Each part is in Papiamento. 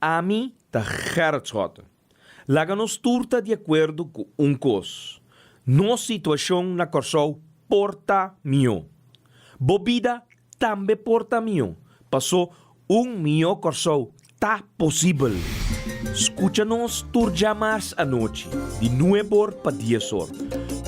Ami ta Gerrit Schotte. Laga nos tur ta di akuerdo ku un kos, nos situashon na Kòrsou por ta mihó. Bo bida tambe por ta mihó, pasó un mihó Kòrsou ta posibel. Skucha nos tur djamars anochi di nuebor pa diesor,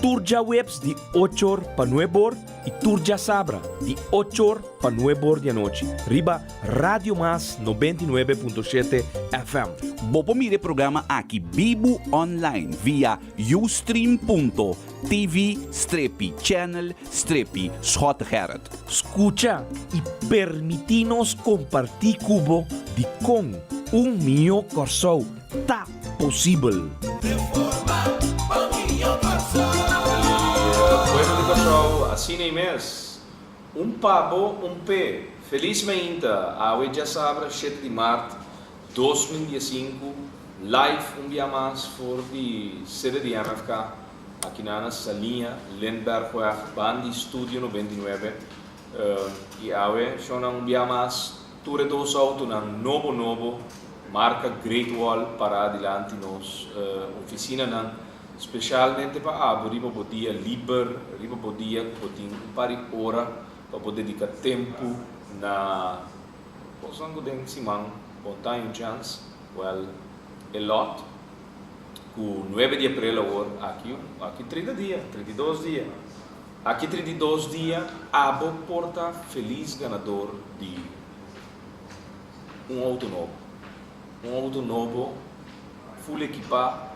tur djaweps di ochor pa nuebor i tur djasabra di ochor pa nuebor di anochi riba Radio Mas 99.7 FM. Bo por mira e programa aki bibu online via ustream.tv strepi channel strepi Schottegerrit. Skucha i permití nos kompartí ku bo dikon un mihó Kòrsou ta posibel. E pueblo di Kòrsou asina ei mes. Un pa bo, un p'e. Felis mainta, awe djasabra shete di mart 2015, live un bia mas for di sede di MFK, aki na na Saliña, Lindberghweg, ban di Studio 99. I awe shownan un bia mas tur e dos autonan nobo nobo, marka Great Wall pará dilanti nos ofisinanan. Specialmente pa abo riba bo dia liber, riba bo dia cu bo tin un par di ora pa bo dedica tempu na cosnan cu den siman bo ta un chance, well, e lot cu nuebe di april awor aki aki 30 dia, 32 dia, aki 32 dia abo por ta feliz ganador di un auto nobo. Un auto nobo full ekipa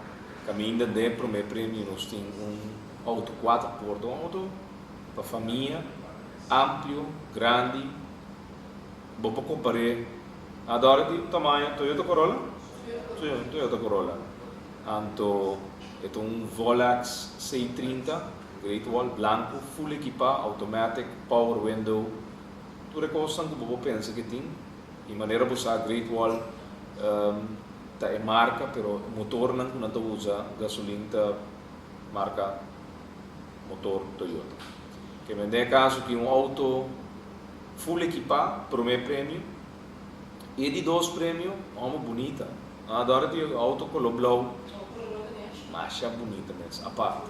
kaminda den prome premio nos tin un auto kuater porta, un auto pa famia, amplio, grandi, bo por kompar'é ador di tamaño Toyota Corolla? Si, un Toyota Corolla. Anto e ta un Volax C30 Great Wall blanco full ekipa, automatic, power window, tur e kosnan ku bo por pensa ke tin. Di manera bo sa Great Wall ta e marka pero motornan ku nan ta usa gasolin ta marka motor Toyota. Ke men den e kaso ki un outo full ekipá promé premio i e di dos premio un hòmber bunita. Nan adora di outo koló blou masha bunita mes apart.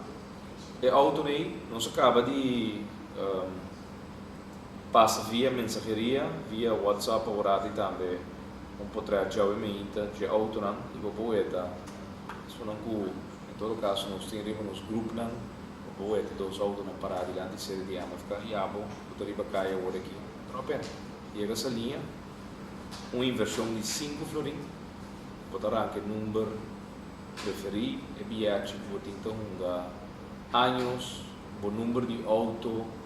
E outonan ei nos a kaba di. Pasa via mensaheria, via WhatsApp aworati tambe un potret djawe meinta dje autonan i bo por weta esunnan ku en todo kaso nos tin riba nos grupnan, bo por weta dos autonan pará dilanti sede di MFK i abo ku ta riba kaya awor aki. Drop in. Yega Saliña, un invershon di sinku florin, bo ta ranka e number preferí, e biyachi ku bo tin ta hunga años, bo number di auto,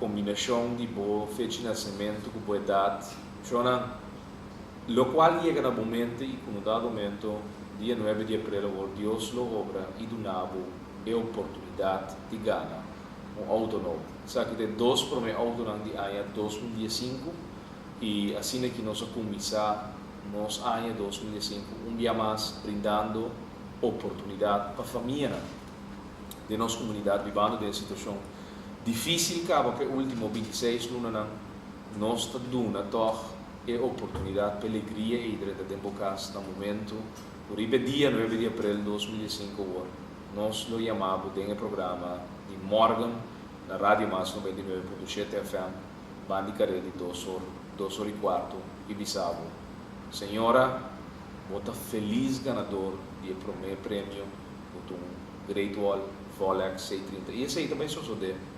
Kombinashon di bo fecha di nasementu ku bo edat. Shownan, Lokual yega na bo mente i ku no dado momento, dia nuebe di aprel awor Dios lo obra i duna bo e oportunidat di gana un outo nobo. Esaki ta e dos promé outonan di aña 2015 i asina ki nos a kuminsá nos aña 2015 un bia mas brindando oportunidat pa famianan den nos komunidat bibando den situashon Difícil caba p'e último 26 lunanan, nos ta duna tog e oportunidad p'e legria ei drenta den bo cas na momento cu riba e dia nuebe di april 2005 awor nos lo yama bo den e programa di Morgen na Radio Mas 99.7 FM bandi caré di dos or, dos or y cuarto y bisa bo, Señora, bo ta feliz ganador di e prome premio cu ta un Great Wall Volex C30 i esei ta bai sosodé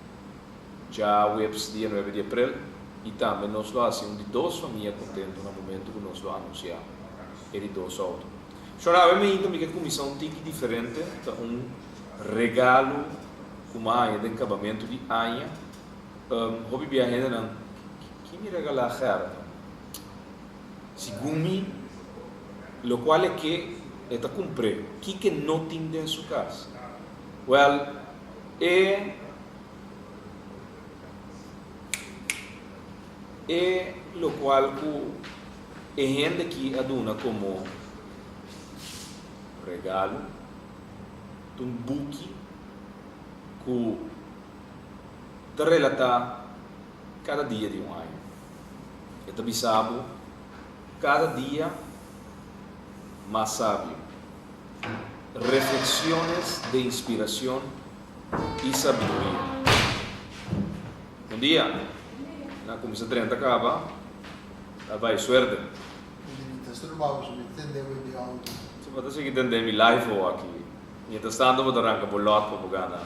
djaweps dia nuebe di aprel i tambe nos lo hasi un di dos famia kontentu na momentu ku nos lo anunsiá e di dos outo. Shora awe mainta mi ke kuminsá un tiki diferente, ta un regalo ku mi a haña den kabamentu di aña. Hopi bia hendenan, Ki mi regalá Gerda? Segun mi, lokual e ke, e ta kumpr'é. Kiko e no tin den su kas? Wèl, e e lokual ku e hende aki a duna komo regalo ta un buki ku ta relatá kada dia di un aña. E ta bisa bo kada dia. Mas Sabio. Reflexiones de inspiración y sabiduría. Bon dia. Nan a cuminsa drenta caba. Ta bay suerte. Mi ta strobá bo, mi ta tende bo di auto. Si bo ta sigui tende mi live awo aki. Mientras tanto bo ta ranca bo lot pa bo gana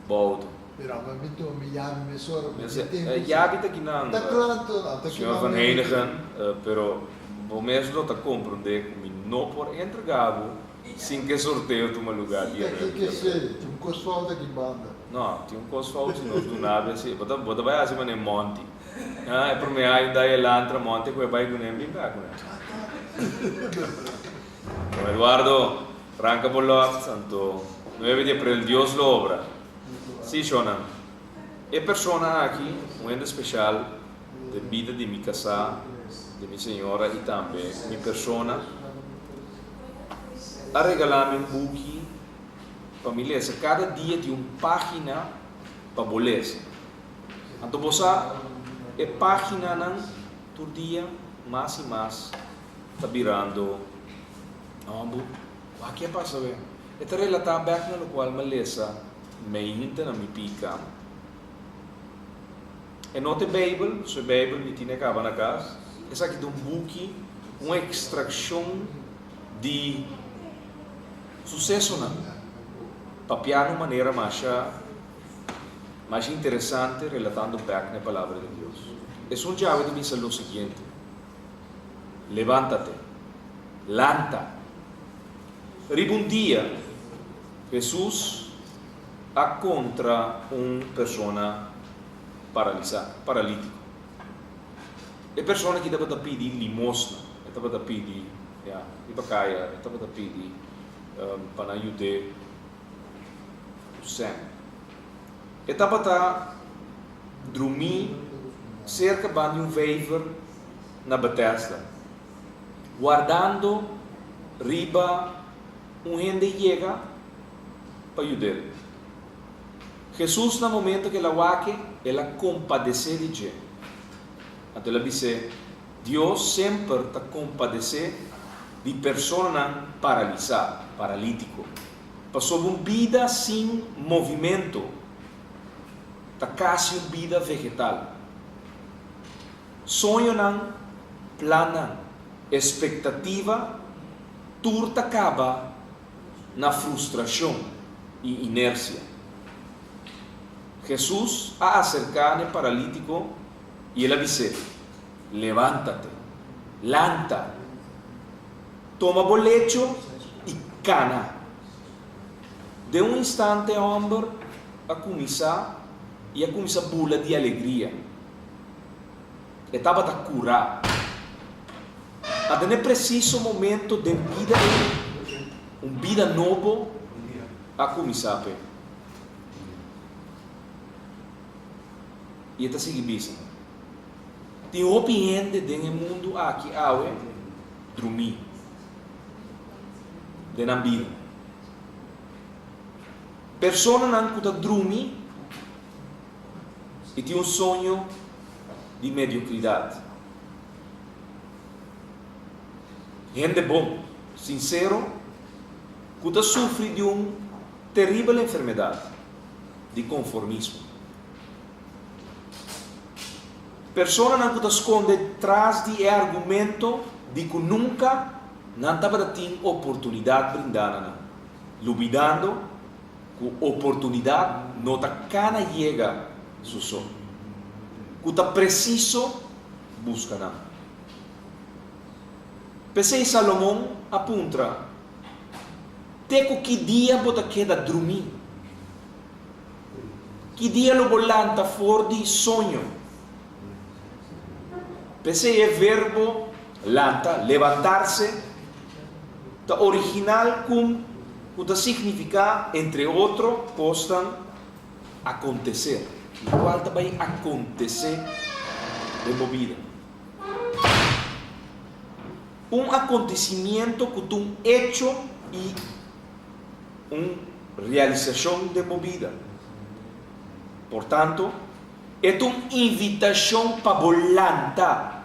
bo auto. Pero aba mi tuma mi yabi mesora mi tin tempu. E yabi ta kinan. Ta kla anto, ta kinan. Señor Van Heyningen, pero bo mes lo ta comprende cu mi no por entrega bo sin cu e sorteo tuma lugar dia Ta nuebe ke di april. sey, tin un cos fout aki banda. No, tin un cos fout si nos duna bo así. Bo ta bo ta bay haci manera Monty. Ah, e prome aña da e lantra Monty cu e bay cu nen bin bek cu nen. Don Eduardo, ranca bo lot, anto nuebe di april Dios lo obra. Sí, shonnan. E persona aki, un hende special den bida di mi casá, di mi señora y tambe mi persona, a regalá mi un buki pa mi lesa. Cada dia tin un pagina pa bo lesa. Anto bo sa e paginanan tur dia mas y mas ta birando hombo. Wak ke a pasa we? E ta relatá bèk na lokual mi a lesa meinta na mi pika. E no ta e Beibel, pasobra e Beibel mi tin e kaba na kas. Esaki ta un buki, un ekstrakshon di susesonan papiá na un manera masha masha interesante relatando bèk na e Palabra di Dios. Esun djawe ta bisa lo siguiente, Levántate, lanta. Riba un dia, Hesus a kontra un persona paralisá, paralítiko. E persona aki tabata pidi limosna, e tabata pidi, ya, riba kaya, e tabata pidi pa nan yud'é ku sèn. E tabata drumí serka banda di un vijver na Betesda. Wardando riba un hende yega pa yud'el. Hesus na momento ku el a wak-e, el a kompadesé di dje. Anto el a bis'é, Dios semper ta kompadesé di personanan paralisá, paralítiko, pasobra un bida sin movimento ta kasi un bida vegetal. Soñonan, plannan, espektativa tur ta kaba na frustrashon i inersia. Hesus a aserká n'e paralítiko i el a bis'é, Levántate, lanta, toma bo lecho i kana. Den un instante e hòmber a kuminsá i a kuminsá bula di alegria. E tabata curá. A den e preciso momento den bida ei, un bida nobo a cuminsá p'e. I e ta sigui bisa, Tin hopi hende den e mundu aki awe drumí den nan bida. Personanan cu ta drumi I tin un soño di mediokridat. Hende bon, sinsero, ku ta sufri di un teribel enfermedat di konformismo. Personanan ku ta skonde tras di e argumento di ku nunka nan tabata tin oportunidat brindá na nan, lubidando Ku oportunidat no ta kana yega su so. Ku ta presiso buska nan. P'esei Salomon a puntra, Te ku ki dia bo ta keda drumí? Ki dia lo bo lanta for di soño? P'esei e verbo lanta, levantarse, ta original ku ku ta signifiká, entre otro kosnan, akontesé, lokual ta bai akontesé den bo bida. Un akontesimiento ku ta un echo i un realisashon den bo bida. Por tanto, e ta un invitashon pa bo lanta.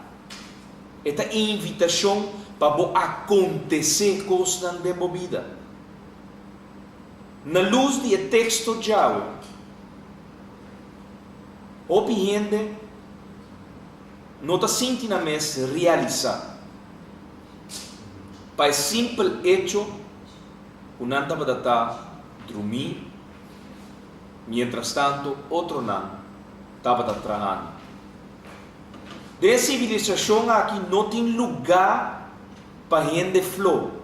E ta invitashon pa bo akontesé kosnan den bo bida. Na lus di e teksto djawe, hopi hende no ta sinti nan mes realisá pa e simpel echo ku nan tabata ta drumí mientrastanto otronan tabata trahando. Den e sivilisashon aki no tin lugá pa hende flo.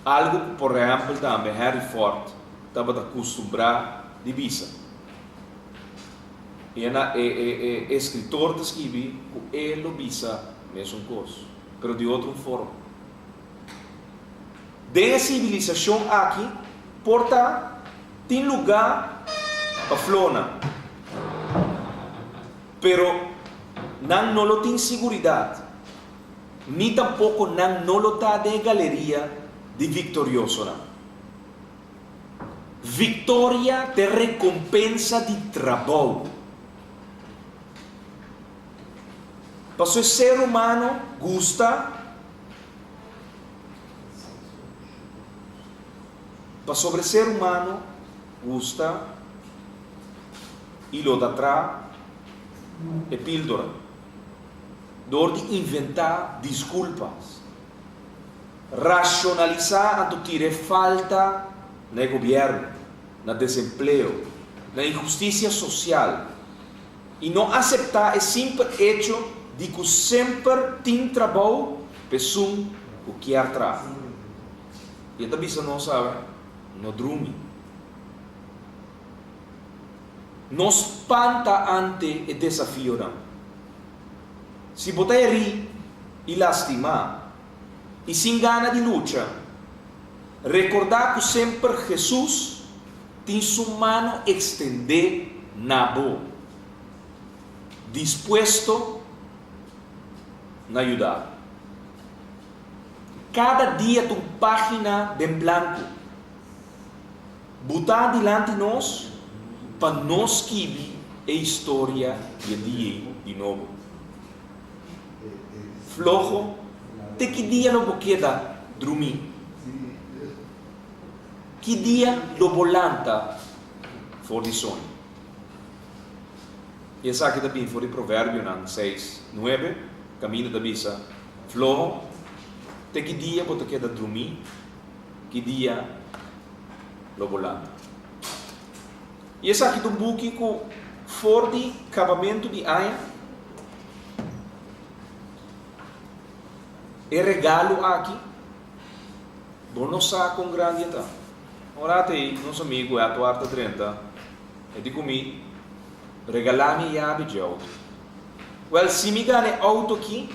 Algu ku por ehèmpel tambe Henry Ford tabata kustumbrá di bisa. I e e e eskritor ta skibi ku e lo bisa mesun kos, pero di otro un forma. Den e sivilisashon aki por ta tin lugá pa flónan, pero nan no lo tin siguridat, ni tampoko nan no lo ta den e galeria di viktoriosonan. Viktoria ta e rekompensa di trabou. Pasobra e ser humano gusta Pasobra e ser humano gusta i lo ta tra e píldora dor di inventá diskulpas, rashonalisá anto tira e falta na e gobièrnu, na desempleo, na inhustisia sosial i no aseptá e simpel echo di ku semper tin trabou pa esun ku kier traha. I e ta bisa nos awe, No drumi. No spanta ante e desafionan. Si bo ta herí i lastimá i sin gana di lucha, rekordá ku semper Hesus tin su mano ekstendé na bo, dispuesto na yuda bo. Kada dia ta un página den blanku butá dilanti nos pa nos skibi e historia di e dia ei di nobo. Floho, te ki dia lo bo keda drumí? Ki dia lo bo lanta for di soño? I esaki ta bini for di Proverbionan seis, nuebe, kaminda ta bisa, Floho, te ki dia bo ta keda drumí? Ki dia lo bo lanta? I esaki ta un buki ku for di kabamentu di aña, e regalu aki, bo no sa kon grandi e ta. Un ratu ei nos amigu Edward ta drenta, e di ku mi, Regalá mi e yabi dje outo. Wèl, si mi gana e outo aki,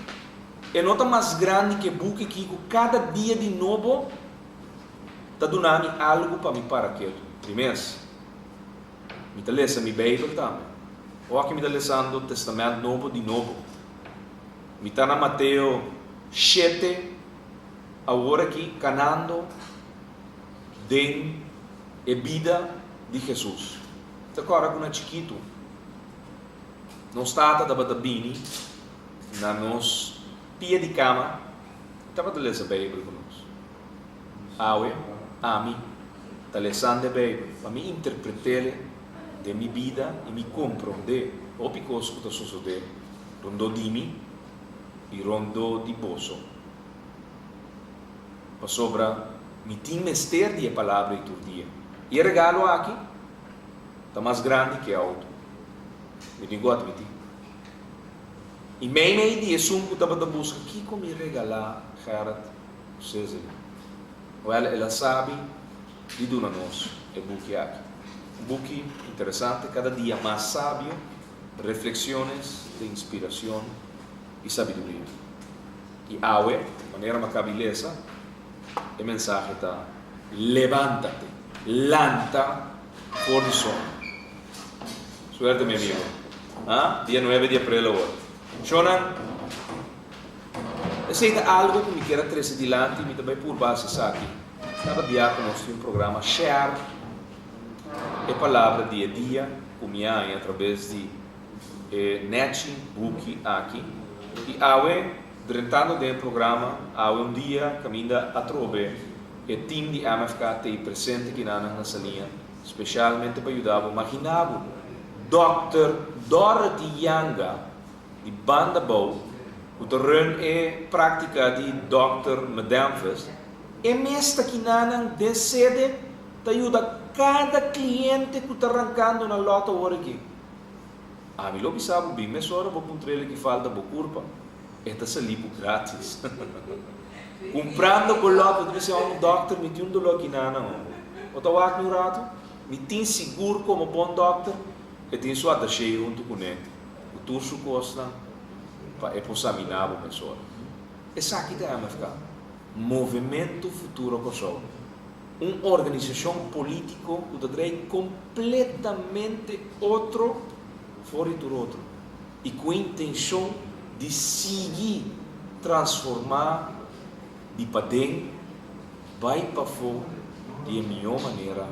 e no ta mas grandi ku e buki aki ku kada dia di nobo ta duna mi algu pa mi para ketu. Primes, mi ta lesa mi Beibel tambe. Oki mi ta lesando Testamènt Nobo di nobo. Mi ta na Mateo shete awor aki kanando den e bida di Hesus. Ta kòrda ku na chikitu nos tata tabata bini na nos pia di kama i tabata lesa Beibel ku nos. Awe ami ta lesando e Beibel pa mi interpret'el den mi bida i mi komprondé hopi kos ku ta sosodé rondó di mi i rondó di boso. Pasobra mi tin mester di e palabra ei tur dia. I e regalo aki ta mas grandi ku e outo. Mi tin ku atmití. I meimei di esun ku tabata buska kiko mi regalá Gerrit ku Cecily. Wèl, el a sabi di duna nos e buki aki. Un buki interesante, kada dia mas sabio, reflexiones de inspiracion i sabiduria. I awe, manera mi a kabi lesa, e mensahe ta, Levántate, lanta for di soño. Suerte mi amigo. Ha? Dia nuebe di aprel awor. Shonnan, esei ta algo ku mi kier a trese dilanti, mi ta bai purba hasi esaki kada bia ku nos tin un programa share e palabra di e dia ku mi a haña atrabes di e nechi buki aki. I awe. Drentando den e programa awe un dia kaminda atrobe e team di MFK t'ei presente kinanan na Saliña specialmente pa yuda bo. Magina bo Dòkter Dorothy Yanga di Banda Bou ku ta run e práktika di Dòkter Medenfes, e mes ta kinanan den sede ta yuda kada kliente ku ta rankando na lòt awor aki. Ami lo bisa bo bin mesora bo puntr'el ki falta bo kurpa, e ta salí bo gratis. Kumprando bo lòt bo ta bisa un dòkter mi tin un doló kinanan homber. Bo ta wak mi un ratu? Mi tin sigur komo bon dòkter e tin su atashé huntu kuné ku tur su kosnan pa e por saminá bo mesora. Esaki ta MFK, Movementu Futuro Kòrsou. Un organisashon polítiko ku ta drei kompletamente otro for di tur otro i ku e intenshon di sigui transformá di paden bai pafó di e mihó manera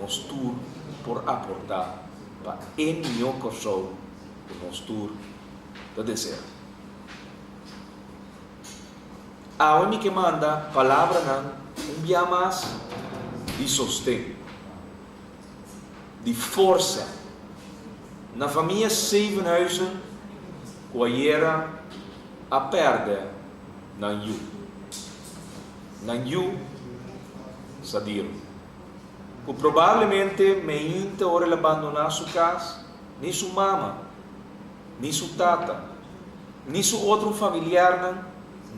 nos tur por aportá pa e mihó Kòrsou ku nos tur ta deseá. Awe mi ke manda palabranan un bia mas di sosten, di forsa na famia Zevenhuizen ku ayera a pèrdè nan yu. Nan yu Sadiro, ku probablemente meinta ora el a bandoná su kas, ni su mama, ni su tata, ni su otro familiarnan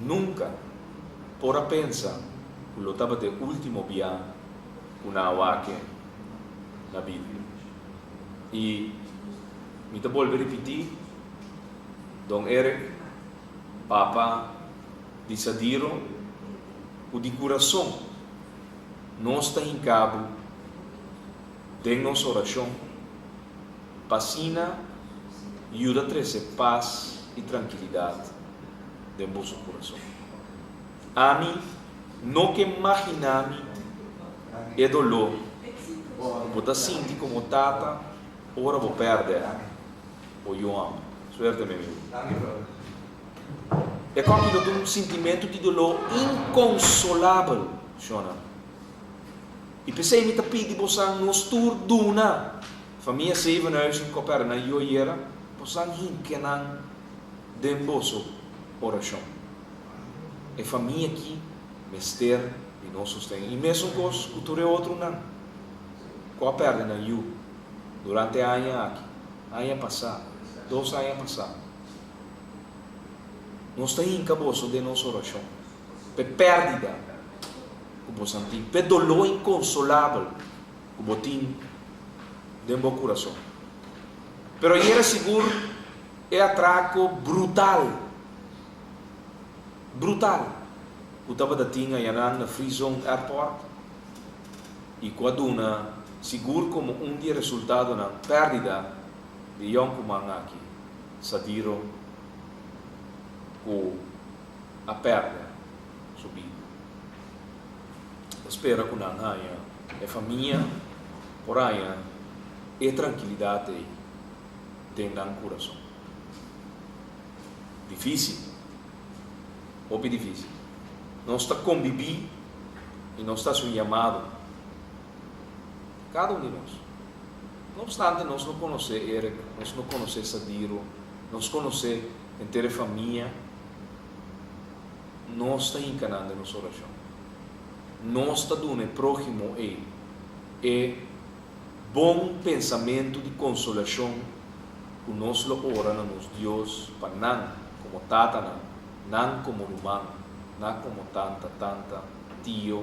nunka por a pensa ku lo tabata e último bia ku nan a wak e na bida. I mi ta bolbe ripití, Don Eric, papa di Sadiro, ku di kurason nos ta hinka bo den nos orashon, Pa asina yuda trese pas i trankilidat den boso kurason. Ami no ke maginá mi e doló ku bo ta sinti komo tata ora bo pèrdè bo yu hòmber. Suerte, mi amigu. E kòki lo ta un sintimentu di doló inkonsolabel, shona. I p'esei mi ta pidi bosan nos tur duna famia Zevenhuizen ku a pèrdè nan yu ayera, bosan hinke nan den boso orashon. E famia aki mester di nos sosten. I mesun kos ku tur e otronan ku a pèrdè nan yu durante e aña aki, aña pasá, dos aña pasá. Nos ta hinka boso den nos orashon p'e pèrdida ku bo santi, p'e doló inkonsolabel ku bo tin den bo kurason. Pero ayera sigur e atrako brutal, brutal, ku tabata tin ayanan na Free Zone Airport i ku a duna sigur komo un di e resultadonan pèrdida di yònkuman aki, Sadiro, ku a pèrdè su bida. Ta spera ku nan haña e famia por haña e trankilidat ei den nan kurason. Difísil, hopi difísil. Nos ta kombibí i nos ta hasi un yamado, kada un di nos. No opstante nos no konosé Eric, nos no konosé Sadiro, nos konosé henter e famia. Nos ta hinka nan den nos orashon. Nos ta duna e próhimo ei e bon pensamentu di konsolashon ku nos lo ora na nos Dios pa nan komo tatanan, nan komo ruman, nan komo tanta, tanta, tio,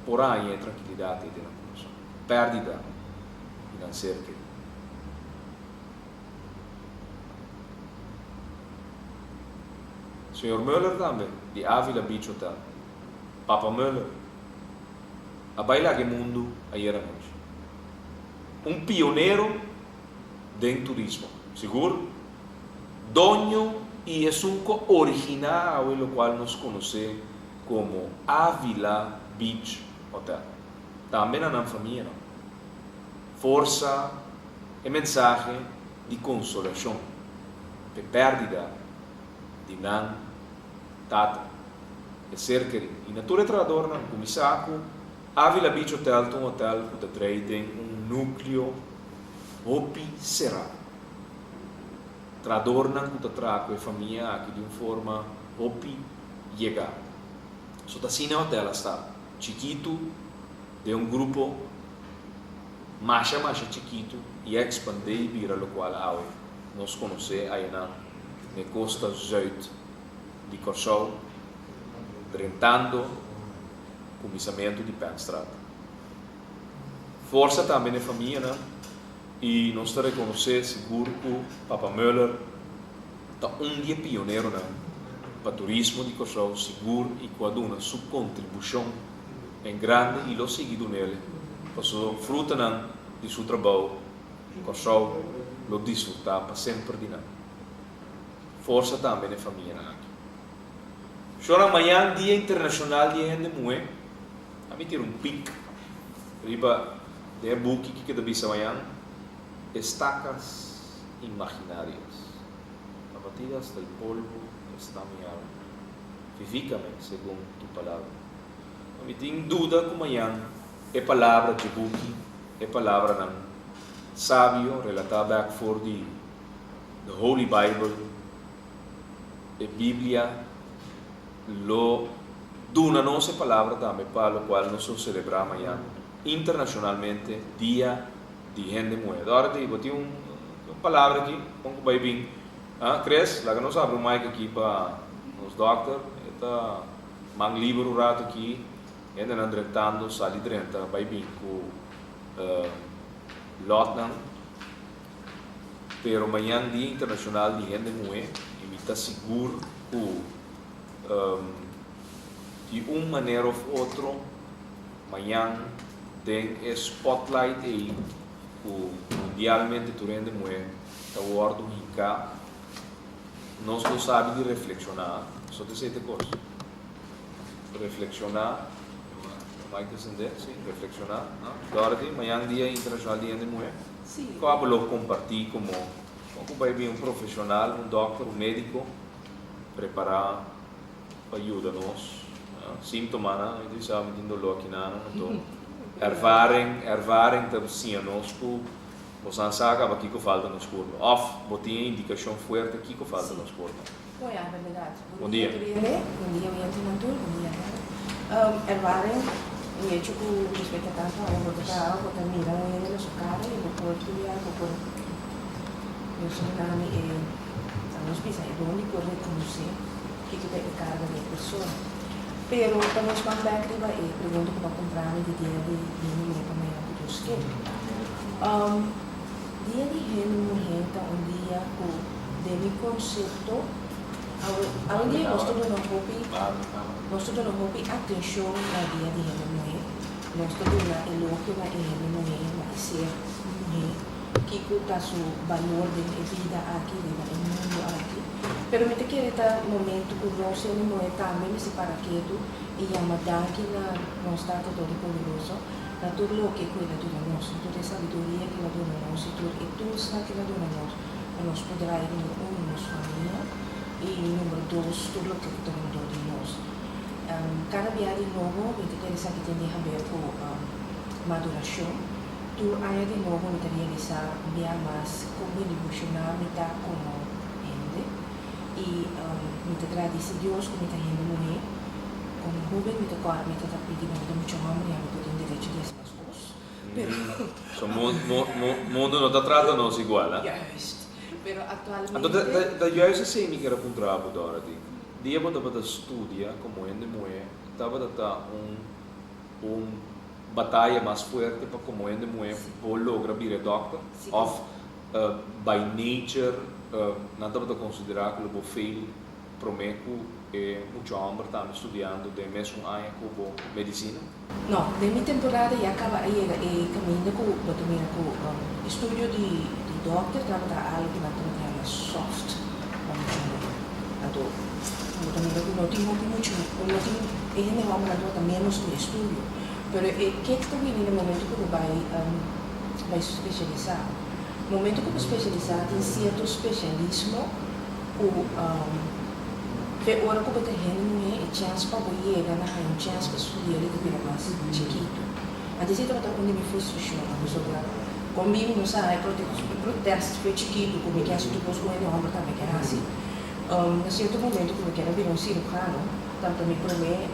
por haña e trankilidat ei den nan kurason. Pèrdida di nan ser kerí. Señor Muller tambe, di Avila Beach Hotel. Papa Muller a bai laga e mundu ayer anochi. Un pionero den turismo, sigur. Doño i esun ku a originá awe lokual nos konosé komo Avila Beach Hotel. Tambe na nan famianan. Forsa e mensahe di konsolashon p'e pèrdida. Di nan tata, e ser kerí. I na tur e trahadornan, kuminsá ku Avila Beach Hotel ta un hotel ku ta drei den un núkleo hopi será. Trahadornan ku ta traha ku e famia aki di un forma hopi yegá. So ta asina e hotel a sta, chikitu den un grupo masha masha chikitu i a ekspandé i bira lokual awe nos konosé ayanan n'e kosta zùit di Kòrsou, drentando kuminsamentu di Penstraat. Forsa tambe n'e famianan i nos ta rekonosé sigur ku Papa Muller ta un di e pioneronan pa turismo di Kòrsou sigur i ku a duna su kontribushon en grande i lo sigui dun'el pasobra frutanan di su trabou Kòrsou lo disfrutá pa semper di nan. Forsa tambe n'e famianan aki. Shornan mañan Dia Internashonal di e Hende Muhé. A mi tira un pik riba den e buki kiko ta bisa mañan, Estacas imaginarias. Abatidas del polvo está mi alma. Vivifícame segun tu palabra. A mi tin duda ku mañan e palabra dje buki, e palabranan sabio relatá bek for di The Holy Bible, e Biblia, lo duna nos e palabra tambe pa locual nos lo celebra mañan internacionalmente Dia di Hende Muhe. Dorothy, bo tin un palabra aki? Con cu bay bin? Ah, Chris, laga nos abri un mic aki pa nos dokter. E ta man liber un rato aki. Hendenan drentando, sali drenta, bay bin cu lotnan. Pero mañan Dia Internacional di Hende Muhe y mi ta sigur cu di un manera of otro mañan den e spotlight ey cu mundialmente tur hende muhe ta wordo hinca, nos lo sabi di reflexiona, so ta esey ta e cos, reflexiona, mic ta sende? Si, reflexiona, Dorothy, mañan Dia Internacional di Hende Muhe, cua bo lo comparti como, con cu bay bin un profesional, un dokter, un medico? Prepará pa yuda nos. Síntomanan, mi ta bisa mi tin doló akinan, anto ervaring, ervaring ta siña nos ku bosan sa kaba kiko falta nos kurpa òf bo tin e indikashon fuerte kiko falta nos kurpa. Bon ya, berdedat. Bon dia. Bon dia tur hende, bon dia oyentenan tur, bon dia Gerrit. Ervaring, e hecho ku despues ta tantu aña bo ta traha, bo ta mira un hende na su kara i bo por studia, bo por Dios a duna mi e. Ta nos bisa e don di por reconoce kico ta e carga di e persona. Pero pa nos ban bek riba e pregunta cu bo a puntra mi di dia di hende muhe pa mañana cu Dios ke. Dia di hende muhe ta un dia cu den mi concepto awe awendia nos ta duna hopi nos ta duna hopi atencion na dia di hende muhe, nos ta duna elogio na e hende muhe, na e ser muhe. Kiko ta su balor den e bida aki, riba e mundu aki. Pero mi ta kere ta momento ku nos hende muhé tambe mester para ketu i yama danki na nos Tata Todopoderoso na tur loke ku El a duna nos, na tur e sabiduria ku El a duna nos i tur e toolsnan ku El a duna nos pa nos por draai number uno nos famia i number dos tur loke ku ta rondó di nos. Kada bia di nobo mi ta kere esaki tin di haber ku madurashon. Tur aña di nobo mi ta realisá bia mas kon bendibushoná mi ta komo hende i mi ta gradisí Dios ku mi ta hende muhé. Komo hóben mi ta kòrda mi ta ta pidi pa mi ta mucha hòmber ya mi por tin derecho di hasi mas kos, pero. So mundu no ta trata nos igual, a? Juist. Pero aktualmente. Anto ta juist esei mi kier a puntra bo, Dorothy. Dia bo tabata studia komo hende muhé tabata ta un un. Bataya mas fuerte pa komo hende muhé por logra bira e dòkter? Òf by nature nan tabata konsiderá ku lo bo fail promé ku e mucha hòmber tambe studiando den mesun aña ku bo medisina? No, den mi temporada ya kaba a yega e kaminda ku bo ta mira ku estudio di dòkter tabata algu ku nan tabata yama soft pa mucha muhé. Anto bo ta mira ku no tin hopi mucha no tin e hende hòmbernan tabata ménos ku e estudio. Pero e kek ta bini na momento ku bo bai bai spesialisá. Momento ku bo spesialisá tin sierto spesialismo ku Fe ora ku bo ta hende muhé e chèns pa bo yega na haña un chèns pa studia li ta bira mas chikitu. Antes ei tabata un di mi frustrashonnan pasobra kon mi no sa e protest fe chikitu ku mi ke hasi tur kos ku hende hòmber tambe ke hasi. Na sierto momento ku mi ker a bira un sirujano tabata mi promé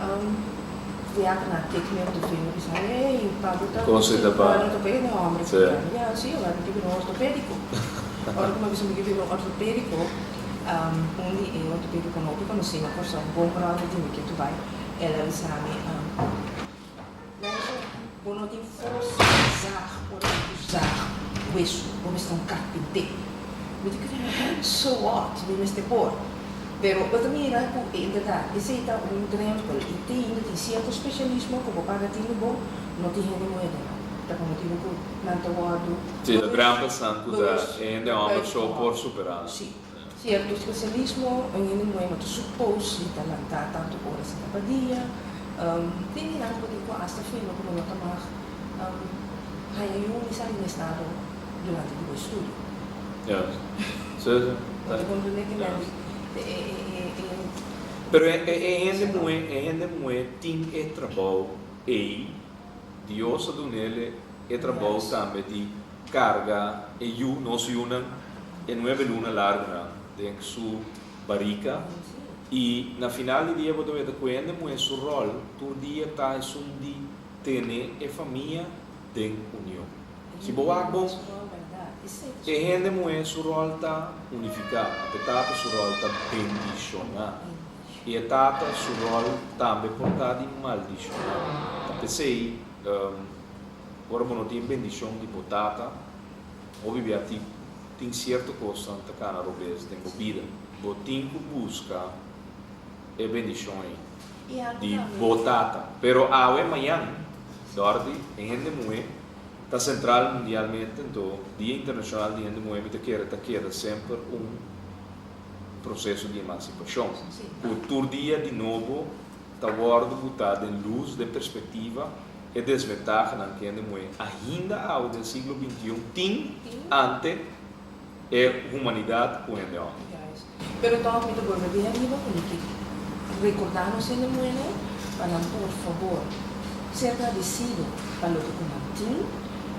teater nan a tik mi op de vinger bisa hey pa bo ta un sirujano ortopédico hende hòmber ya si awor mi ke bira un ortopédico. Ora ku mi a bisa mi ke bira un ortopédico. Un di e ortopédiconan hopi konosí na Kòrsou, bon bròder di mi ke tu bai, el a bisa mi, Luister, bo no tin forsa di zag ora bo ku zag wesu, bo mester un karpinté. Mi ta kere, so what, mi mester por. Pero bo ta mira ku inderdat esei ta un drempel i te ainda tin sierto spesialismo ku bo paga tinu bo no tin hende muhé den nan. Ta pa motibu ku nan ta wòrdu. Sí, ta drempelnan ku ta e hende hòmber so por superá nan. Sí. Sierto spesialismo un hende muhé no ta supos di ta lantá tantu ora asina pa dia. Tin di nan ku bo tin ku asta firma ku bo no ta mag haña yu ni sali na estado durante di bo estudio. Ja, sí, sí. Bo ta komprendé ke men di e e e. Pero e hende muhé, e hende muhé tin e trabou ei. Dios a dunele e trabou tambe di karga e yu, nos yunan, e nuebe luna largunan den su barika. I na final di dia bo ta weta ku hende muhé su ròl tur dia ta esun di tene e famia den union. Si bo wak bon, e hende muhé su ròl ta unifiká, anto e tata su ròl ta bendishoná. I e tata su ròl tambe por ta di maldishoná. Ta p'esei, ora bo no tin e bendishon di bo tata, hopi bia tin tin sierto kosnan ta kana robes den bo bida. Bo tin ku buska e bendishon ei di bo tata. Pero awe mañan, Dorothy, e hende muhé ta sentral mundialmente, anto Dia Internashonal di Hende Muhé mi ta kere ta keda semper un proseso di emansipashon, ku tur dia di nobo ta wòrdu butá den lus, den perspektiva, e desventahanan ku hende muhé ainda awe den siglo bintiun tin ante e humanidat ku hende hòmber. Pero tòg mi ta bolbe bin ariba ku mi ke rekordá nos hende muhénan pa nan por fabor ser gradesido pa loke ku nan tin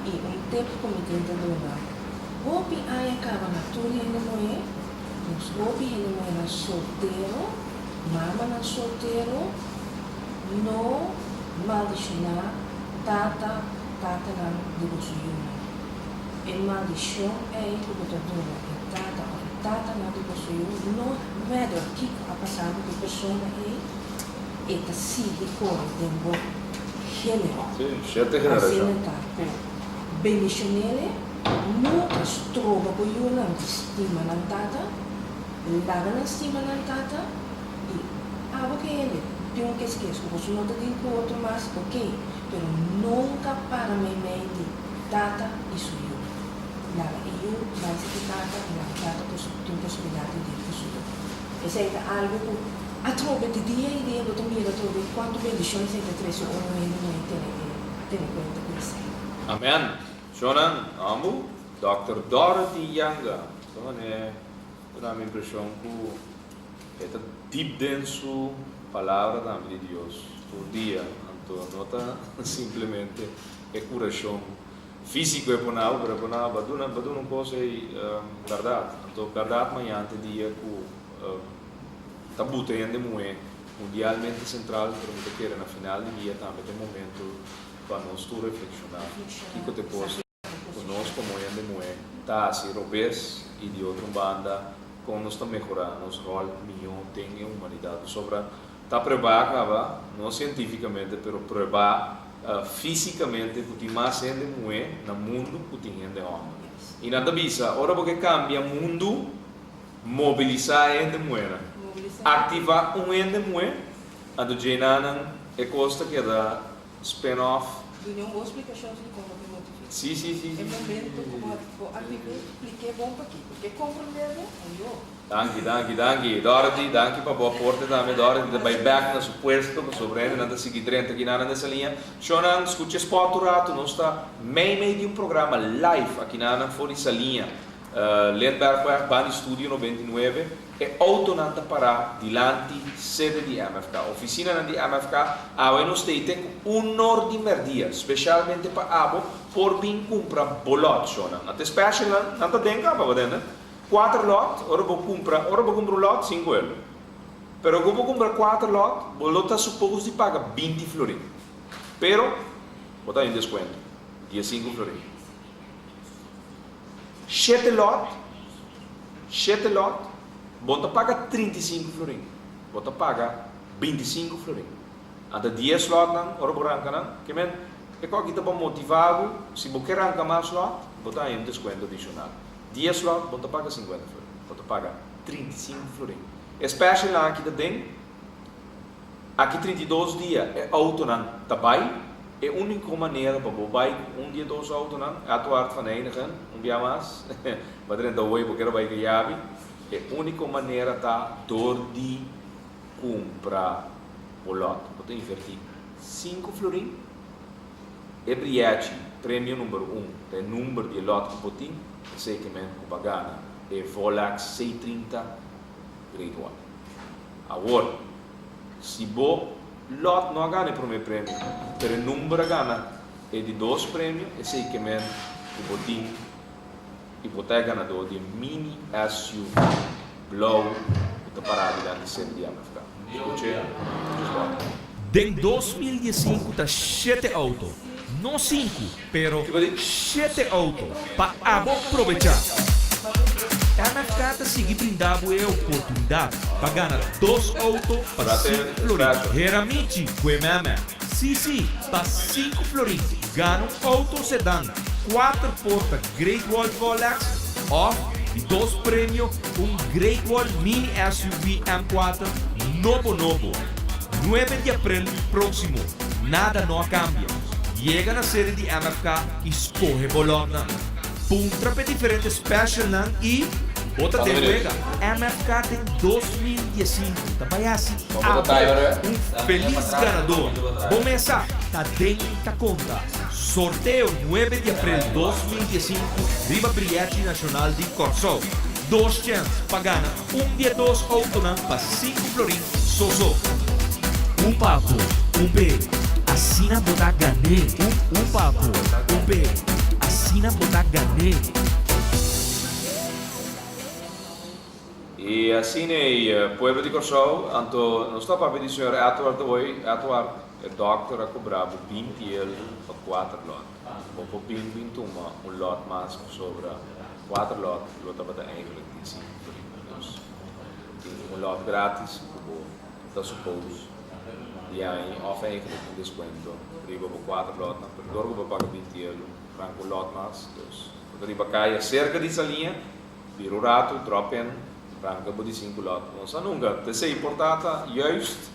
i un tip ku mi tin ta duna Hopi aña kaba na tur hende muhé, nos hopi hende muhénan soltero, mamanan soltero, no maldishoná tata, tatanan di boso yunan. E maldishon ei ku bo ta duna e tata òf e tatanan di boso yu, no matter kiko a pasá ku e persona ei, e ta sigui kore den bo género. Sí, shete generashon. Asina ta ku bendishon'é. Nunka stroba bo yunan di stima nan tata, laga nan stima nan tata i abo ke hende tin un keskes ku boso no ta tin ku otro mas, ok, pero nunka para meimei di tata i su yu. Laga e yu bai si ku tata i laga tata tin posibilidat di dir ku su yu. Esei ta algu ku atrobe di dia i dia bo ta mira atrobe kuantu bendishon esei ta trese ora un hende muhé tene kuenta ku esei. Amen. Shonnan, ambu, Dòkter Dorothy Janga ta manera ta duna mi impreshon ku e ta dip den su palabra tambe di Dios tur dia, anto no ta simplemente e kurashon físiko e pone abo, pero e pone abo pa duna un kos ei bèrdat. Anto bèrdat mañan ta e dia ku ta buta hende muhé mundialmente sentral, pero mi ta kere na final di dia tambe ta e momento Pa nos tur reflekshoná kiko ta e kos ku nos komo hende muhé ta hasi robes i di otro banda kon nos ta mehorá nos ròl mihó den e humanidat. Pasobra ta pruebá kaba, no sientífikamente, pero pruebá físikamente ku tin mas hende muhé na mundu ku tin hende hòmber. I nan ta bisa, ora bo ke kambia mundu, mobilisá e hende muhénan. Aktivá un hende muhé, anto djenanan e kos ta keda Spin off. Duna un bon splikashon di kon bo ke motiv'é. Sí, sí, sí, E sí, momento ku bo bo a vive, splik'é bon pakiko. Ke komprendé bo, ayo. Danki, danki, danki. Dorothy, danki pa bo aporte tambe. Dorothy ta bai bek na su puesto pasobra hendenan ta sigui drenta akinan na esa liña. Shownan, skucha e spot un ratu. Nos ta mei mei di un programa live akinan for di Saliña, Lindberghweg, banda di Studio 99. E outonan ta pará dilanti sede di MFK. Ofisinanan di MFK awe nos ta ite ku un or di mèrdia, spesialmente pa abo por bin kumpra bo lòt. Shownan a te specialnan, nan ta den kaba bo den, kuater lòt, ora bo kumpra, ora bo kumpra un lòt, sinku euro. Pero ku bo kumpra kuater lòt, bo lo ta supos di paga 20 florin. Pero bo ta haña un deskuento, 15 florin. Shete lòt, shete lòt, bo ta paga 35 florin, bo ta paga 25 florin. Anto 10 lòtnan, ora bo ranka nan, ke men, e kòki ta pa motivá bo, si bo ke ranka mas lòt, bo ta haña un deskuento adishonal. 10 lòt, bo no ta paga 50 florin, bo ta paga 35 florin. E specialnan aki ta den. Aki 32 dia e autonan ta bai. E úniko manera pa bo bai ku un di e dos autonan, Edward van Heyningen, un bia mas, bo a drenta hoy bo kier a bai ku e yabi, e úniko manera ta dor di kumpra bo lòt. Bo ta invertí sinku florin, e brièchi, premio number un, ta e number di e lòt ku bo tin, esei ke men ku bo a gana e Volax C30 Grade One. Awor, si bo lòt no a gana e promé premio, pero e number a gana e di dos premio, esei ke men ku bo tin i bo ta e ganadó di e mini SUV blou ku ta pará dilanti sede di MFK. Skuch'é, djis bòt. Den 2015 ta shete outo, no sinku, pero shete outo pa abo probechá. MFK ta sigui brinda bo e oportunidat pa gana dos outo pa sinku florin. Hera Michi ku e meme. Sí sí, pa sinku florin gana un outo sedan kuater porta Great Wall Volex òf di dos premio un Great Wall Mini SUV M4 nobo nobo. Nuebe di aprel próksimo. Nada no a kambia. Yega na sede di MFK i skohe bo lòtnan. Puntra p'e diferente specialnan i bo ta den wega. MFK den 2015 ta bai hasi abo un felis ganador. Bo mesa ta den ta konta. Sorteo 9 di aprel 2015 riba Brièchi Nashonal di Kòrsou. Dos chèns pa gana un di e dos outonan pa sinku florin soso. Un pa bo, un p'e, asina bo ta gan'é. Un pa bo, un p'e, asina bo ta gan'é. I asina e pueblo di Kòrsou, anto nos ta papia di señor Edward hoy, Edward, e dòkter a kobra bo 20 euro pa kuater lòt. Bo por bin bin tuma un lòt mas pasobra kuater lòt lo tabata eigenlijk di sinku florin. Dus tin un lòt gratis ku bo ta suppose di haña òf eigenlijk un deskuento riba bo kuater lòtnan, pero dor ku bo paga 20 euro ranka un lòt mas, dus bo ta riba kaya serka di Saliña. Bira un ratu, drop in, ranka bo di sinku lòt. No sa nunka, t'esei por ta ta juist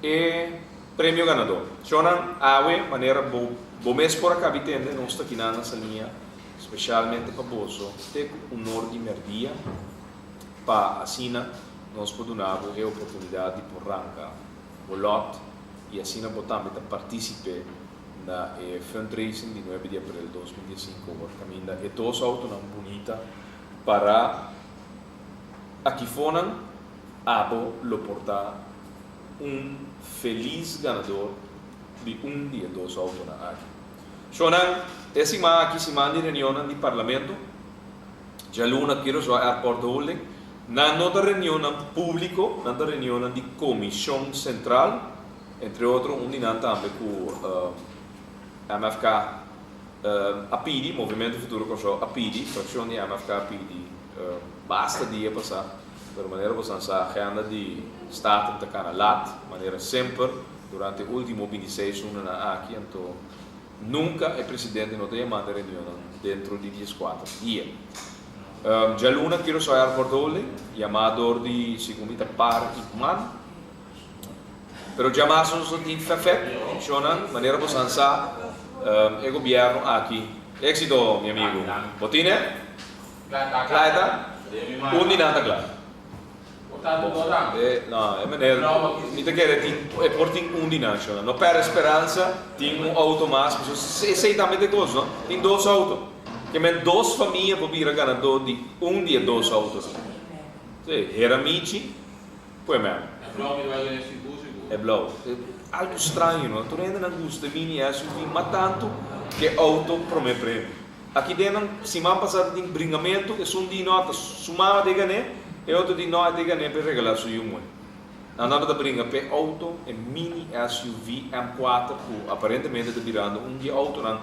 e premio ganadó. Shownan, awe, manera bo bo mes por a kabi tende, nos ta kinan na Saliña spesialmente pa boso te ku un or di mèrdia pa asina nos por duna bo e oportunidat di por ranka bo lòt i asina bo tambe ta partisipe na e fundraising di 9 di april 2015 ora kaminda e dos outonan bunita para akifonan abo lo por ta un felis ganador di un di e dos outonan aki. Shownan, e siman aki siman di reunionnan di Parlamento, djaluna Curaçao Airport Holding, nan no ta reunionnan publico, nan ta reunionnan di Comision Central. Entre otro un di nan tambe ku MFK a pidi, Movimento Futuro Kòrsou a pidi, frakshon di MFK a pidi basta dia pasá, pero manera bo san sa agenda di Staten ta kana lat, manera semper durante e ultimo 26 lunanan aki, anto nunka e presidente no ta yamando e reunionnan dentro di 14 dia. Djaluna Curaçao Airport Holding, yamá dor di segun mi ta par i man. Pero djamas nos no tin fefek, shonnan, manera bo san sa, e gobierno aki. Exito, mi amigo. Bo tin e? Kla e ta? Un di nan ta kla. E, no, e meneer, mi ta kere tin, e por tin un di nan, shonnan. No perde speransa, tin un auto mas, pasobra esei tambe ta e kos, no? Tin dos auto. Ke men dos famia por bira ganadó di un di e dos autonan. Sí, Heramichi, pues man. E blou mi ta bai duna sigur sigur. E blou. Algo straño no, tur hende nan gusta e mini SUV mas tanto ke auto prome premio. Aki den nan siman pasa ta tin bringamentu, esun di no ta su mama ta e gané, e otro di no e ta e gané pa e regalá su yu muhé. Nan tabata bringa p'e auto, e mini SUV M cuater ku aparentemente ta birando un di e autonan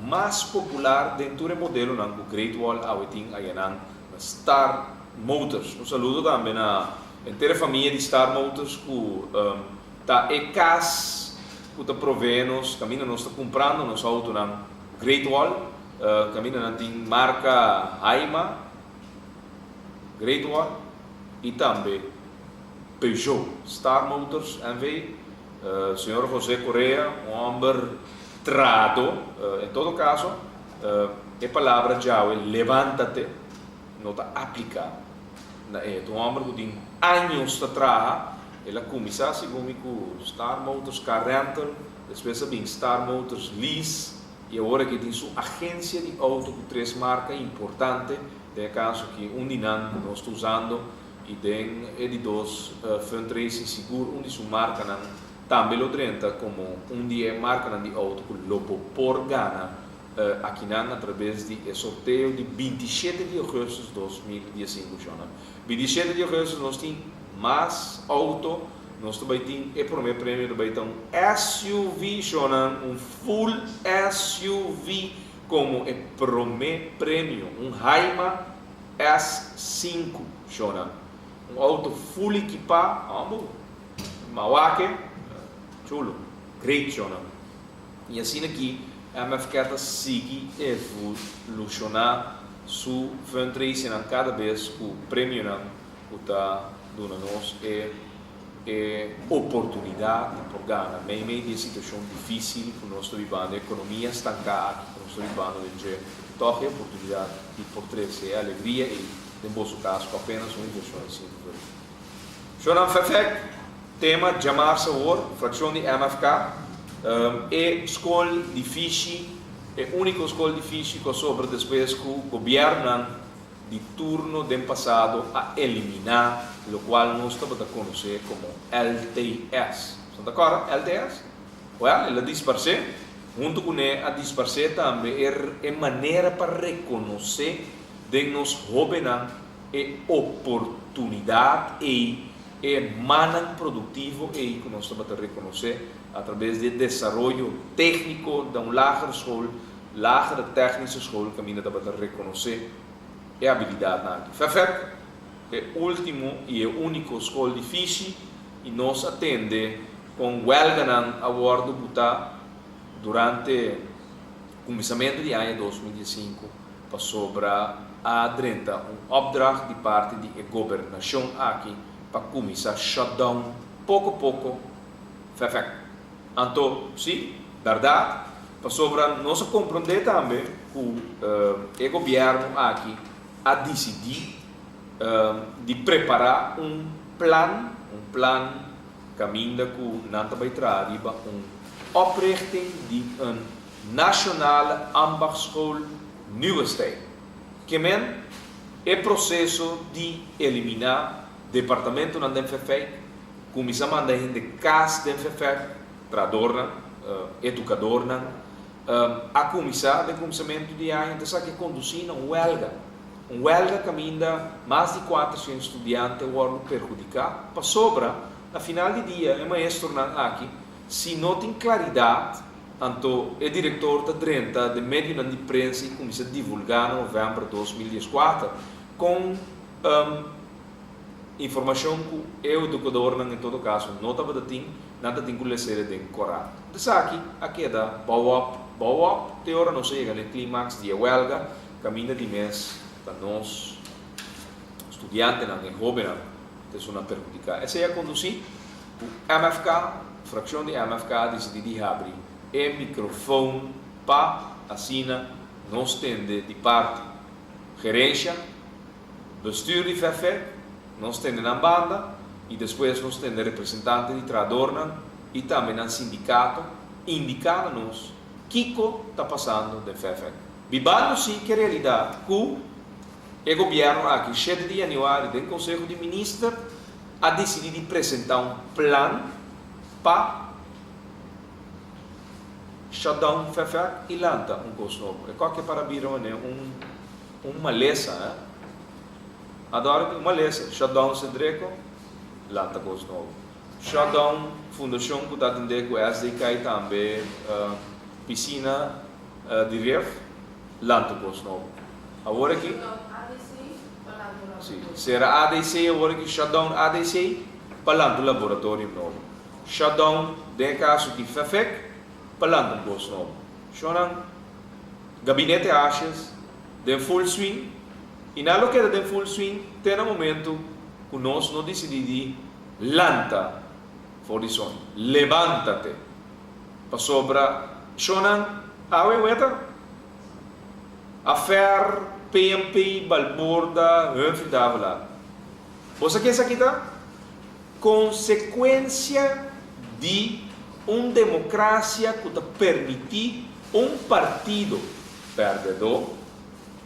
mas popular den tur e modelonan ku Great Wall awe tin ayanan na Star Motors. Un saludo tambe na henter e famia di Star Motors ku ta e kas ku ta provee nos kaminda nos ta kumprando nos autonan Great Wall, kaminda nan tin marka Haima, Great Wall i tambe Peugeot. Star Motors NV, señor Jose Correa, un homber trahadó, en todo caso e palabra djawe levántate no ta apliká na e. Ta un homber ku tin años ta traha, el a kuminsá segun mi ku Star Motors Car Rental, despues a bin Star Motors Lease i awor aki tin su agensia di outo ku tres marka importante, den e kaso aki un di nan ku nos ta usando i den e di dos fundraising sigur un di su markanan tambe lo drenta komo un di e markanan di outo ku lo bo por gana akinan atrabes di e sorteo di 27 di ougùstùs 2015. Shònan, 27 di ougùstùs nos tin mas outo, nos ta bai tin e promé premio ta bai ta un SUV, shònan, un full SUV komo e promé premio, un Haima S5, shònan. Un outo full ekipá, hòmber, mawake, chulo, great, shònan. I asina aki MFK ta sigui evolushoná su fundraisingnan kada bes ku premionan ku ta duna nos e e oportunidat di por gana meimei di e situashon difísil ku nos ta bibando, e ekonomia stanká aki ku nos ta bibando den dje, tòg e oportunidat di por trese e alegria ei den boso kas ku apenas un invershon di 5 florin. Shonnan Fefek, tema djamars awor, frakshon di MFK, e skol di fishi, e úniko skol di fishi ku a sobra despues ku gobièrnunan di turno den pasado a eliminá lokual nos tabata konosé komo LTS. Boso ta kòrda LTS? Wèl, el a disparsé. Huntu kuné a disparsé tambe e e manera pa rekonosé den nos hóbennan e oportunidat ei, e mannan produktivo ei ku nos tabata rekonosé atrabes di e desaroyo tékniko den un lagere skol, lagere technische school, kaminda tabata rekonosé e abilidatnan aki. Fèfèk, e último i e úniko skol di fishi i nos a tende kon wèlganan a wòrdu butá durante kuminsamentu di aña 2015 pasobra a drenta un opdracht di parti di e gobernashon aki pa kuminsá shutdown poko poko. Fèfèk. Anto, sí, bèrdat, pasobra nos a komprondé tambe ku e gobièrnu aki a disidí di prepará un plan, un plan kaminda ku nan ta bai traha riba un oprichting di un Nationale Ambachtsschool Nieuwestein. Ke men e proseso di eliminá departamentonan den Fèfèk, kuminsá manda hende kas den Fèfèk, trahadornan, edukadornan, a kuminsá den kuminsamentu di aña, ta esaki a kondusí na un wèlga. Un wèlga kaminda mas di 400 studiante wòrdu perhudiká pasobra na final di dia e maestronan aki si no tin klaridat anto e direktor ta drenta den medionan di prensa i kuminsá divulgá na novèmber 2014 kon informashon ku e edukadornan en todo kaso no tabata tin, nan ta tin ku les'e den korant. Esaki a keda bou op, bou op te ora nos a yega na e klimaks di e wèlga kaminda di mes ta nos studiantenan, e hóbennan ta esunnan perhudiká. Esei a kondusí ku MFK, frakshon di MFK a disidí di habri e mikrofon pa asina nos tende di parti gerensha, bestuur di FFEC, nos tende nan banda i despues nos tende representante di trahadornan i tambe nan sindikato indiká na nos kiko ta pasando den FFEC. Bibando si ke realidat ku. E gobièrnu aki shete di yanüari den Konseho di Minister a disidí di presentá un plan pa shutdown FFEC i lanta un kos nobo. E kòke para bira manera un un malesa, eh. Adòrè un malesa, shutdown Sedreko, lanta kos nobo. Shutdown fundashon ku ta atendé ku SDK i tambe pisina di ref, lanta kos nobo. Awor aki. Si, sera ADC awor aki, shutdown ADC pa lanta un laboratorium nobo. Shutdown den e kaso di FEFEC pa lanta un kos nobo. Shownan, Gabinete Asjes den full swing i nan lo keda den full swing te na momento ku nos no disidí di lanta for di soño. Levántate! Pasobra shownan awe weta. Affaire PNP Balborda Humphrey Davelaar. Bo sa ke esaki ta? Konsekuensia di un demokrasia ku ta permití un partido pèrdèdó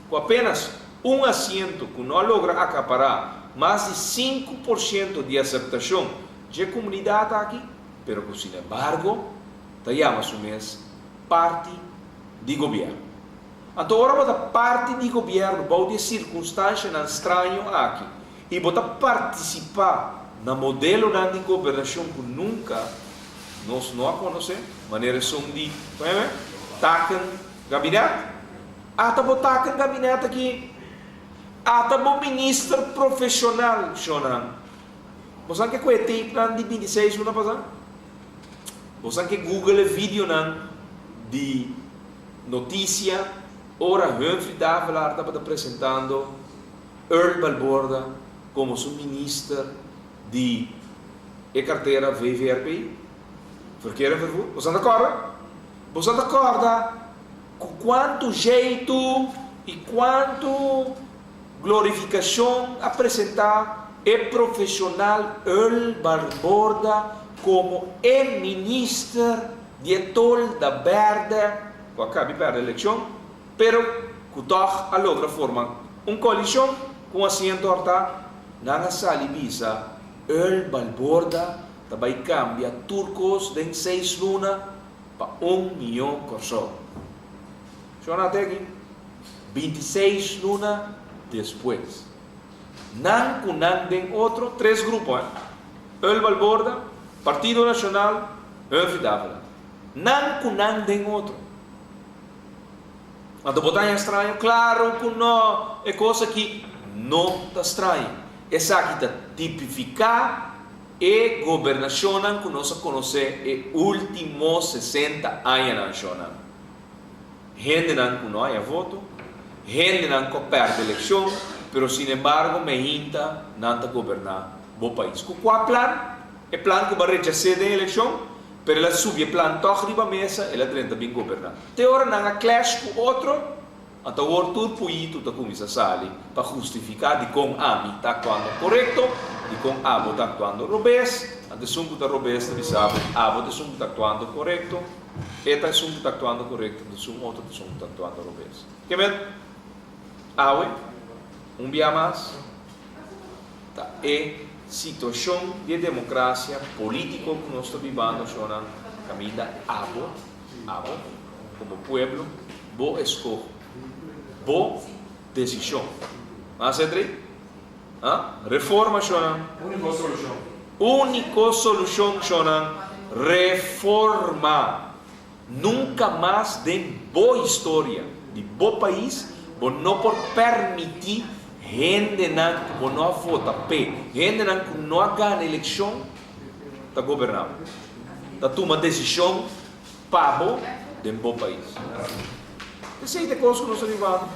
ku apenas un asiento ku no a logra akapará mas di 5% di aseptashon dje komunidat aki, pero ku sinembargo ta yama su mes parti di gobièrnu. Anto ora bo ta parti di gobièrnu bou di e sirkunstanshanan straño aki i bo ta partisipá na modelonan di gobernashon ku nunka nos no a konosé, manera esun di, kon yama e? Taken gabinet. Ata bo taken gabinet aki. Ata bo minister profeshonal, shonnan. Bo sa ke ku e tapenan di 26 luna pasá? Bo sa ke Google e videonan di notisia ora Humphrey Davelaar tabata presentando Earl Balborda komo su minister di e kartera VVRP, Verkeer en Vervoer? Bo sa ta kòrda? Bo sa ta kòrda ku kuantu jeitu i kuantu Glorifikashon a presentá e profeshonal Earl Balborda komo e minister di e tolda bèrdè ku a kabi pèrdè elekshon, pero ku tòg a logra forma un koalishon ku un asiento hòrtá. Nan a sali bisa Earl Balborda ta bai kambia tur kos den seis luna pa un mihó Kòrsou. Shona Teki. 26 luna despues. Nan ku nan den otro tres grupo, eh. Earl Balborda, Partido Nashonal, Humphrey Davelaar. Nan ku nan den otro. Anto bo ta haña straño? Klaro ku no! E kos aki no ta straño. Esaki ta tipifiká e gobernashonnan ku nos a konosé e último 60 añanan, shonnan. Hendenan ku no haña voto, hendenan ku a pèrdè elekshon, pero sinembargo meinta nan ta goberná bo pais. Ku kua plan? E plan ku bo a rechas'é den elekshon, pero el a subi e plan tòg riba mesa, el a drenta bin goberná. Te ora nan a clash ku otro, anto awor tur puyitu ta kuminsá sali pa hustifiká dikon ami ta aktuando korekto, dikon abo ta aktuando robes. Anto esun ku ta robes ta bisa bo, abo ta esun ku ta aktuando korekto. E ta esun ku ta aktuando korekto, no esun otro ta esun ku ta aktuando robes. Ke men? Awe, un bia mas, ta e situashon di e demokrasia polítiko ku nos ta bibando shonnan kaminda abo, abo, komo pueblo, bo eskoho, bo desishon. Mas Edrey? Ha? Reforma shonnan. Úniko solushon. Úniko solushon shonnan, reforma. Nunka mas den bo historia di bo pais bo no por permití hendenan ku bo no a vota p'e, hendenan ku no a gana elekshon ta goberná bo, ta tuma desishon pa bo den bo pais. Esei ta e kos ku nos ta bibando.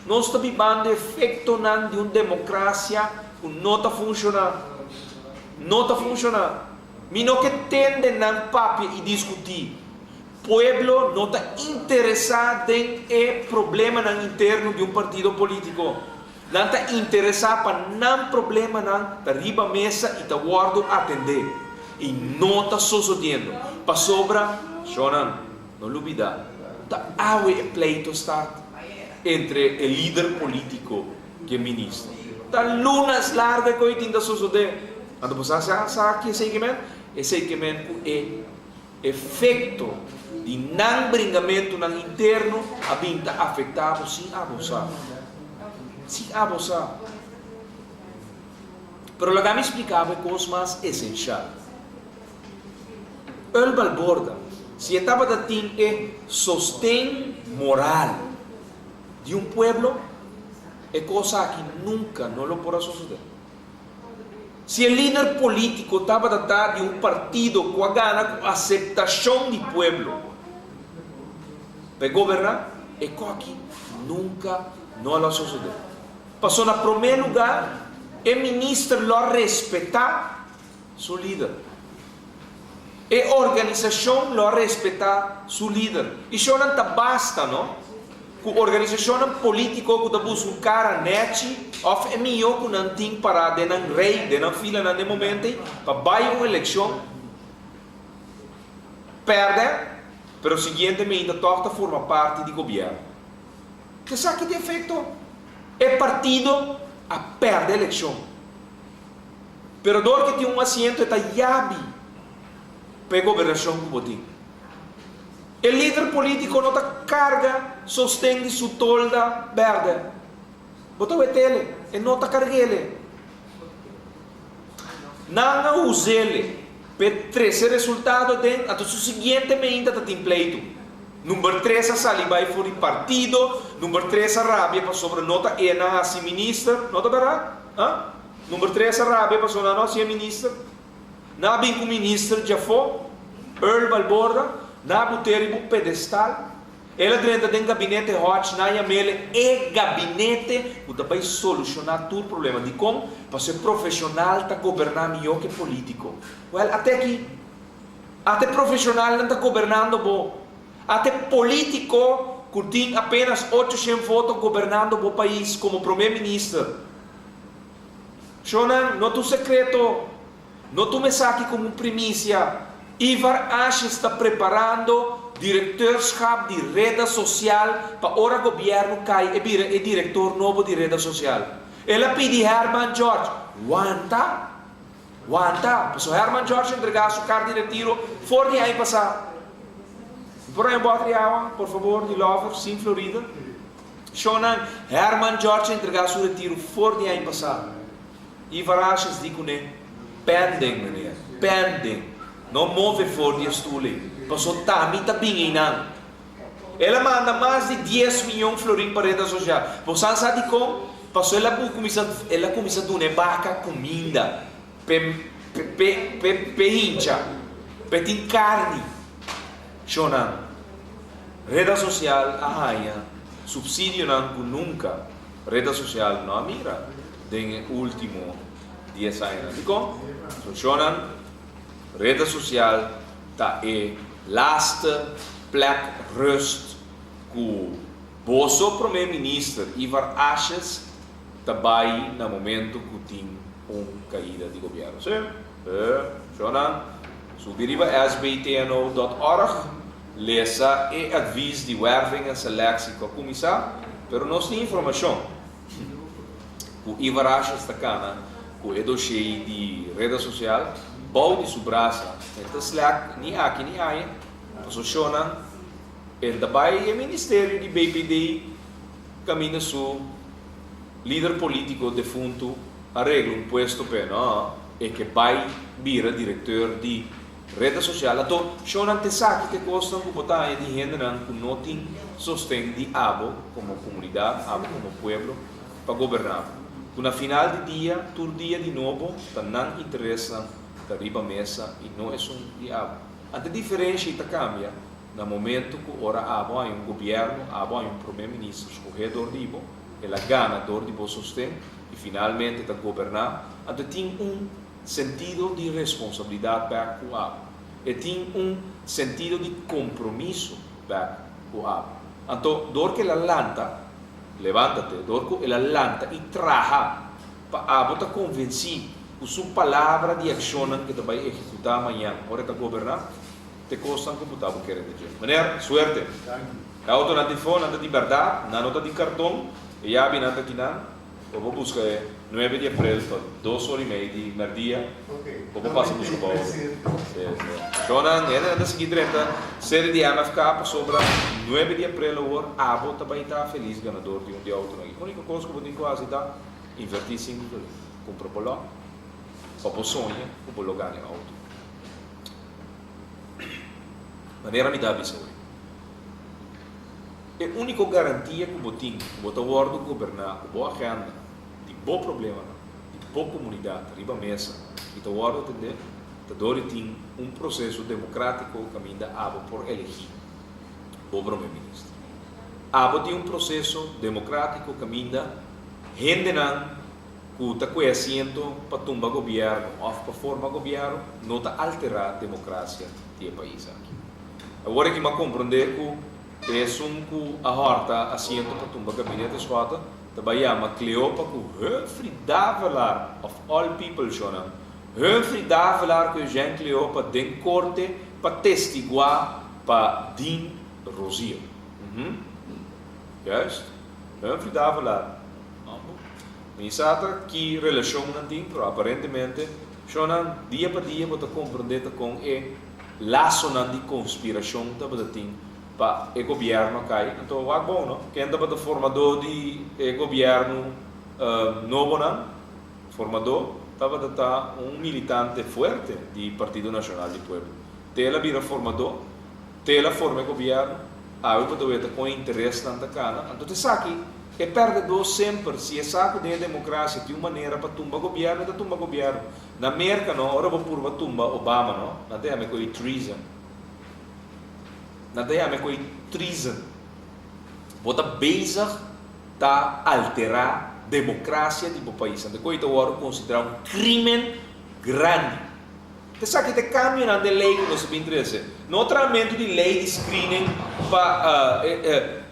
Nos ta bibando efektonan di un demokrasia ku no ta funshoná. No ta funshoná. Mi no ke tende nan papia i diskutí. Pueblo no ta interesá den e problemanan interno di un partido polítiko. Nan ta interesá pa nan problemanan ta riba mesa i ta wòrdu atendé. I no ta sosodiendo. Pasobra, shonnan, no lubidá, ta awe e pleito start entre e lider polítiko. Ku e minister. Ta lunas largu e koe tin ta sosodé. Anto bo sa sa ki esei ke men? Esei ke men ku e efekto di nan bringamentunan interno a bin ta afektá bo sin abo sa. Sin abo sa. Pero laga mi splika bo e kos mas esenshal. Earl Balborda, si e tabata tin e sosten moral di un pueblo, e kos aki nunka no lo por a sosodé. Si e lider polítiko tabata ta di un partido ku a gana ku aseptashon di pueblo pa e goberná, e kos aki nunka no lo a sosodé. Pasobra na promé lugá e minister lo a respetá su lider. E organisashon lo a respetá su lider. I shownan ta basta, no? Ku organisashonnan polítiko ku ta buska un kara nèchi òf e mihó ku nan tin pará den nan rei, den nan filanan den momento ei, pa bai un elekshon, pèrdè, pero siguientemente tòg ta forma parti di gobièrnu. Esaki tin efekto. E partido a pèrdè elekshon. Pero dor ke tin un asiento e ta yabi pa e gobernashon ku bo tin. E lider politiko no ta karga sosten di su tolda bèrdè. Bo ta wet'ele, e no ta karg'ele. Nan a us'ele p'e trese resultado aden, anto su siguiente meinta ta tin pleitu. Number tres a sali bai for di partido, number tres a rabia pasobra no ta e nan hasi minister, no ta bèrdat? Ha? Number tres a rabia pasobra nan no hasié minister. Nan a bin ku minister djafó, Earl Balborda, nan a but'é riba un pedestal. El a drenta den gabinete Hodge, nan a yam'el e gabinete ku ta bai solushoná tur problema. Dikon? Pasobra e profeshonal ta goberná mihó ku e polítiko. Wèl, ate aki. Ate profeshonalnan ta gobernando bo. Ate polítiko ku tin apenas ocho shen voto gobernando bo pais komo promé minister. Shownan, no ta un sekreto. No tuma esaki komo un primisia. Ivar Asjes ta preparando direkteurschap di Reda Sosial pa ora gobièrnu kai e bira e direktor nobo di Reda Sosial. El a pidi Herman George, wanta! Wanta, pasobra Herman George a entregá su kart di retiro for di aña pasá. Mi por haña un bòter di awa, por fabor, di Lover, sin Florida? Shownan, Herman George a entregá su retiro for di aña pasá. Ivar Asjes di kuné, Pending, meneer, pending. No move for di e stul ei, pasobra t'ami ta bin einan. El a manda mas di dies miyon florin pa Reda Sosial. Bo sa sa dikon? Pasobra el a bu kuminsá el a kuminsá duna e baka kuminda p'e p'e p'e p'e hincha, p'e tin karni. Shonnan, Reda Sosial a haña supsidionan ku nunka Reda Sosial no a mira den e último dies añanan. Dikon? Pasobra shonnan, Reda Sosial ta e laste plek rust ku boso Prome Minister Ivar Asjes ta bai na momento ku tin un kaida di gobierno. Sí, shownan, subi riba sbtno dot org, lesa e advies di werving en selectie ku a kuminsá, pero nos tin informashon ku Ivar Asjes ta kana ku e doshei di reda sosial bou di su brasa. E ta slèk ni aki ni aya, pasobra shownan e ta bai e ministerio di BPD kaminda su lider polítiko defuntu a regla un puesto p'e, no, e ke bai bira direkteur di reda sosial. Anto shownan te sa ki te kosnan ku bo ta haña di hendenan ku no tin sosten di abo komo komunidat, abo komo pueblo. pa goberná, ku na final di dia tur dia di nobo ta nan interesnan ta riba mesa i no esun di abo. Ante diferensha i ta kambia na momento ku ora abo haña un gobièrnu, abo haña un promé minister skohé dor di bo, el a gana dor di bo sosten i finalmente ta goberná, anto e tin un sentido di responsabilidat bèk ku abo. E tin un sentido di kompromiso bèk ku abo. Anto dor ku el a lanta. Levántate, dor ku el a lanta i traha pa abo ta konvensí ku su palabra di akshonnan ku e ta bai ehekutá mañan ora e ta goberná, te kosnan ku bo ta bo kere ta dje. Meneer, suerte! E autonan tin fo, nan ta di bèrdat, nan no ta di karton, e yabinan ta kinan. Bo por buska e nuebe di aprel pa dos ora i mei di merdia. Bo por pasa buska bo auto. Si, si. Shownan, hende nan ta sigui drenta sede di MFK pasobra nuebe di aprel awor abo ta bai ta felis ganador di un di autonan. E uniko kos ku bo tin ku hasi ta invertí sinku florin, kumpra bo lòt pa bo soña ku bo lo gana e auto. Manera mi ta bisa awe. E úniko garantia ku bo tin ku bo ta wòrdu goberná ku bo agenda di bo problemanan di bo komunidat riba mesa i ta wòrdu atendé ta dor di tin un proseso demokrátiko kaminda abo por elegí bo promé minister. Abo tin un proseso demokrátiko kaminda hendenan ku ta kue asiento pa tumba gobièrnu òf pa forma gobièrnu no ta alterá demokrasia di e pais aki. Awor aki m'a komprondé ku esun ku a hòrta asiento pa tumba gabinete Schotte ta bai yama Cleopa ku Humphrey Davelaar of all people shownan Humphrey Davelaar ku Eugène Cleopa den korte pa testiguá pa Dean Rozier. Uhum. Juist. Humphrey Davelaar. Ambo. Mi sa ta ki relashon nan tin pero aparentemente shownan dia pa dia bo ta komprondé ta kon e Lasonan di konspirashon tabata tin pa e gobièrnu a kai. Anto wak bon no? Ken tabata formadó di e gobièrnu nobonan? Formadó tabata ta un militante fuerte di Partido Nashonal di Pueblo. Te el a bira formadó, te el a forma e gobièrnu, awe bo ta weta kon e interesnan ta kana. Anto ta esaki e pèrdedó semper. Si e sa ku den e demokrasia tin un manera pa tumba gobièrnu, e ta tumba gobièrnu. Na Merka no, ora bo purba tumba Obama no, nan ta yama e koe treason. Nan ta yama e koe treason. Bo ta bezig ta alterá demokrasia di bo pais. Anto koe ta wòrdu konsiderá un krimen grandi. Ta esaki ta e kambionan den lei ku nos a bin trese. No trahamentu di lei di screening pa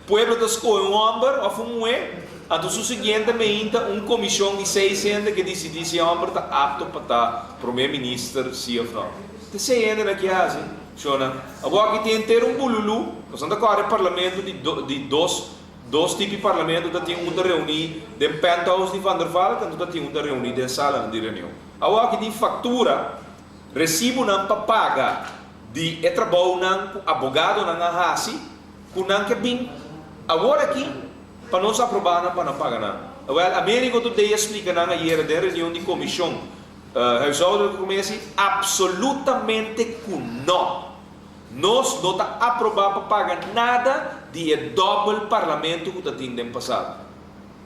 pueblo ta skohe un hòmber òf un muhé, anto su siguiente meinta un komishon di seis hende ke disidí si e hòmber ta apto pa ta promé minister sí òf nò. Ta esei hendenan ke hasi, shonnan. Awor aki tin henter un bululú, nos nan ta kòrda e parlamento di di dos dos tipi parlamento ta tin un ta reuní den penthouse di Van der Valk anto ta tin un ta reuní den salanan di reunion. Awor aki tin faktura, resibunan pa paga di e trabounan ku abogadonan a hasi ku nan ke bin awor aki pa nos aprobá nan pa nan paga nan. Awel, Americo Today a splika nan ayera den reunion di komishon Huishoudelijke Commissie absolutamente ku no. Nos no ta aprobá pa paga nada di e dòbel parlamento ku ta tin den pasado.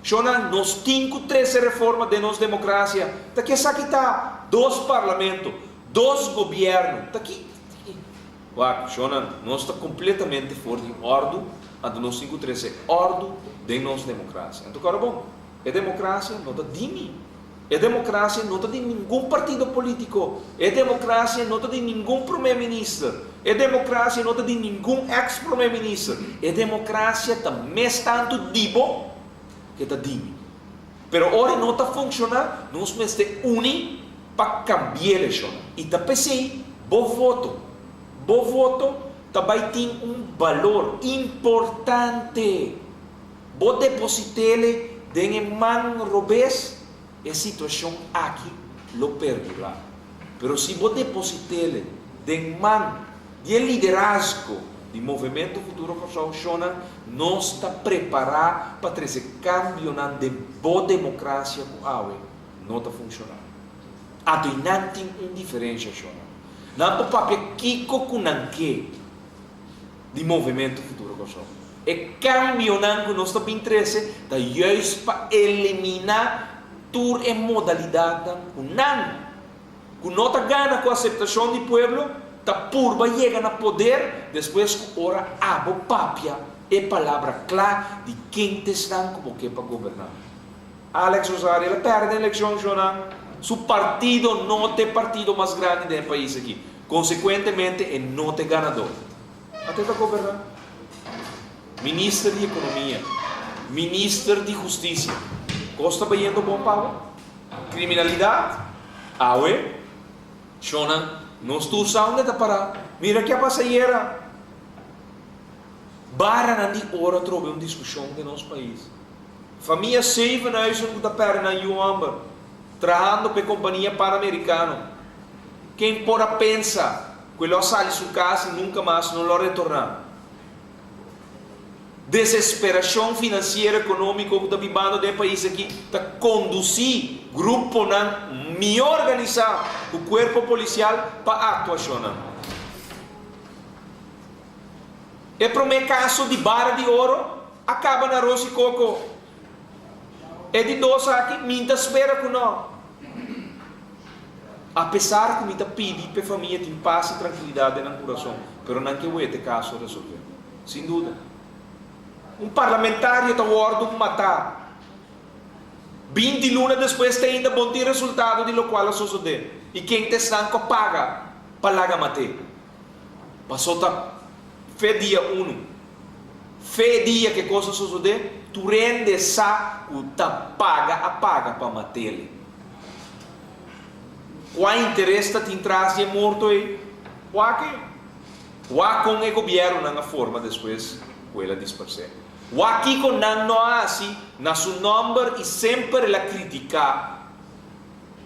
Shonnan, nos tin ku trese reforma den nos demokrasia. Ta ki esaki ta? Dos parlamento, dos gobièrnu. Ta ki? Wak, shonnan, nos ta kompletamente for di òrdu, anto nos tin ku trese òrdu den nos demokrasia. Anto kòrda bon, e demokrasia no ta di mi. E demokrasia no ta di ningun partido polítiko. E demokrasia no ta di ningun promé minister. E demokrasia no ta di ningun èks promé minister. E demokrasia ta mes tantu di bo ke ta di mi. Pero ora e no ta funshoná, nos mester uni pa kambi'é eleshonnan. I ta p'esei bo voto, bo voto ta bai tin un balor importante. Bo deposit'ele den e man robes, e situacion aki lo perdura. Pero si bo deposit'ele den man di e liderazgo di Movemento Futuro Kòrsou, shonnan, nos ta prepará pa trese kambionan den bo demokrasia ku awe no ta funshoná. Anto i nan tin un diferensha, shonnan. Nan por papia kiko ku nan ke. di Movemento Futuro Kòrsou. E kambionan ku nos ta bin trese ta juist pa eliminá tur e modalidatnan ku nan, ku no ta gana ku aseptashon di pueblo, ta purba yega na poder despues ku ora abo papia e palabra kla di ken ta esnan ku bo ke pa goberná. Alex Rosario el a pèrdè elekshon shona, su partido no ta e partido mas grandi den e pais aki. Konsekuentemente e no ta e ganadó. Ate ta goberná? Minister di Ekonomia, Minister di Hustisia, kos ta bayendo bon pa bo? Kriminalidat? Awe, shonnan, nos tur sa unda ta pará. Mira ke a pasa ayera. Baranan di ora trobe un diskushon den nos pais. Famia Zevenhuizen ku ta pèrdè nan yu hòmber trahando pa e kompania Panamericano. Ken por a pensa ku e lo a sali su kas i nunka mas no lo a retorná? Desesperashon finansiero ekonómiko ku ta bibando den e pais aki ta kondusí gruponan mihó organisá ku kuerpo polisial pa aktuashonnan. E promé kaso di bara di oro a kaba na Rosi Koko. E di dos aki mi ta spera ku no. Apesar ku mi ta pidi p'e famia tin pas i trankilidat den nan kurason, pero nan ke wete kaso resolvé. Sin duda. Un parlamentario ta wòrdu matá. 20 luna despues te ainda bon tin resultado di lokual a sosodé i ken ta esnan ku a paga pa laga mat'é. Pasó ta fe dia unu. Fe dia ke kos a sosodé, tur hende sa ku ta paga a paga pa mat'el. Kua interes ta tin tras di e morto ei? Wak e. Wak kon e gobièrnunan a forma despues ku el a disparsé. Wak kiko nan no a hasi na su nòmber i semper el a kritiká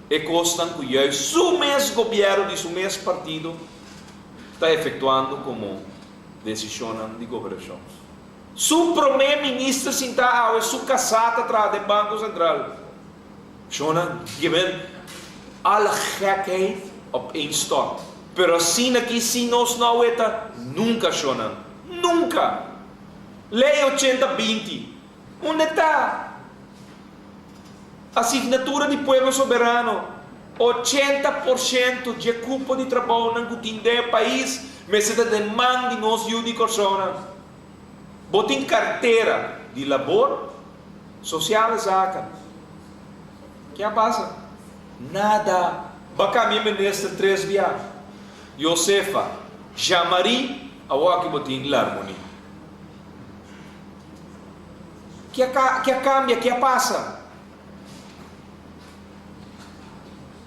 E kosnan ku juist su mes gobièrnu di su mes partido ta efektuando komo desishonnan di goberashon. Su promé minister sintá awe su kasá ta traha den Banko Sentral. Shonnan, je bent alle gekheid op één stok. Pero asina aki si nos no a weta nunka shonnan. Nunka! Lei 80 binti. Unda ta? Asignatura di Pueblo Soberano, 80% dje kupo di trabounan ku tin den e pais mester ta den man di nos yu di Kòrsounan. Bo tin kartera di labor, sosiale zaken. Ke a pasa? Nada. Ba kambia minister tres bia. Josefa, Jean Marie, awor aki bo tin Larmonie. Ke a ke a kambia? Ke a pasa?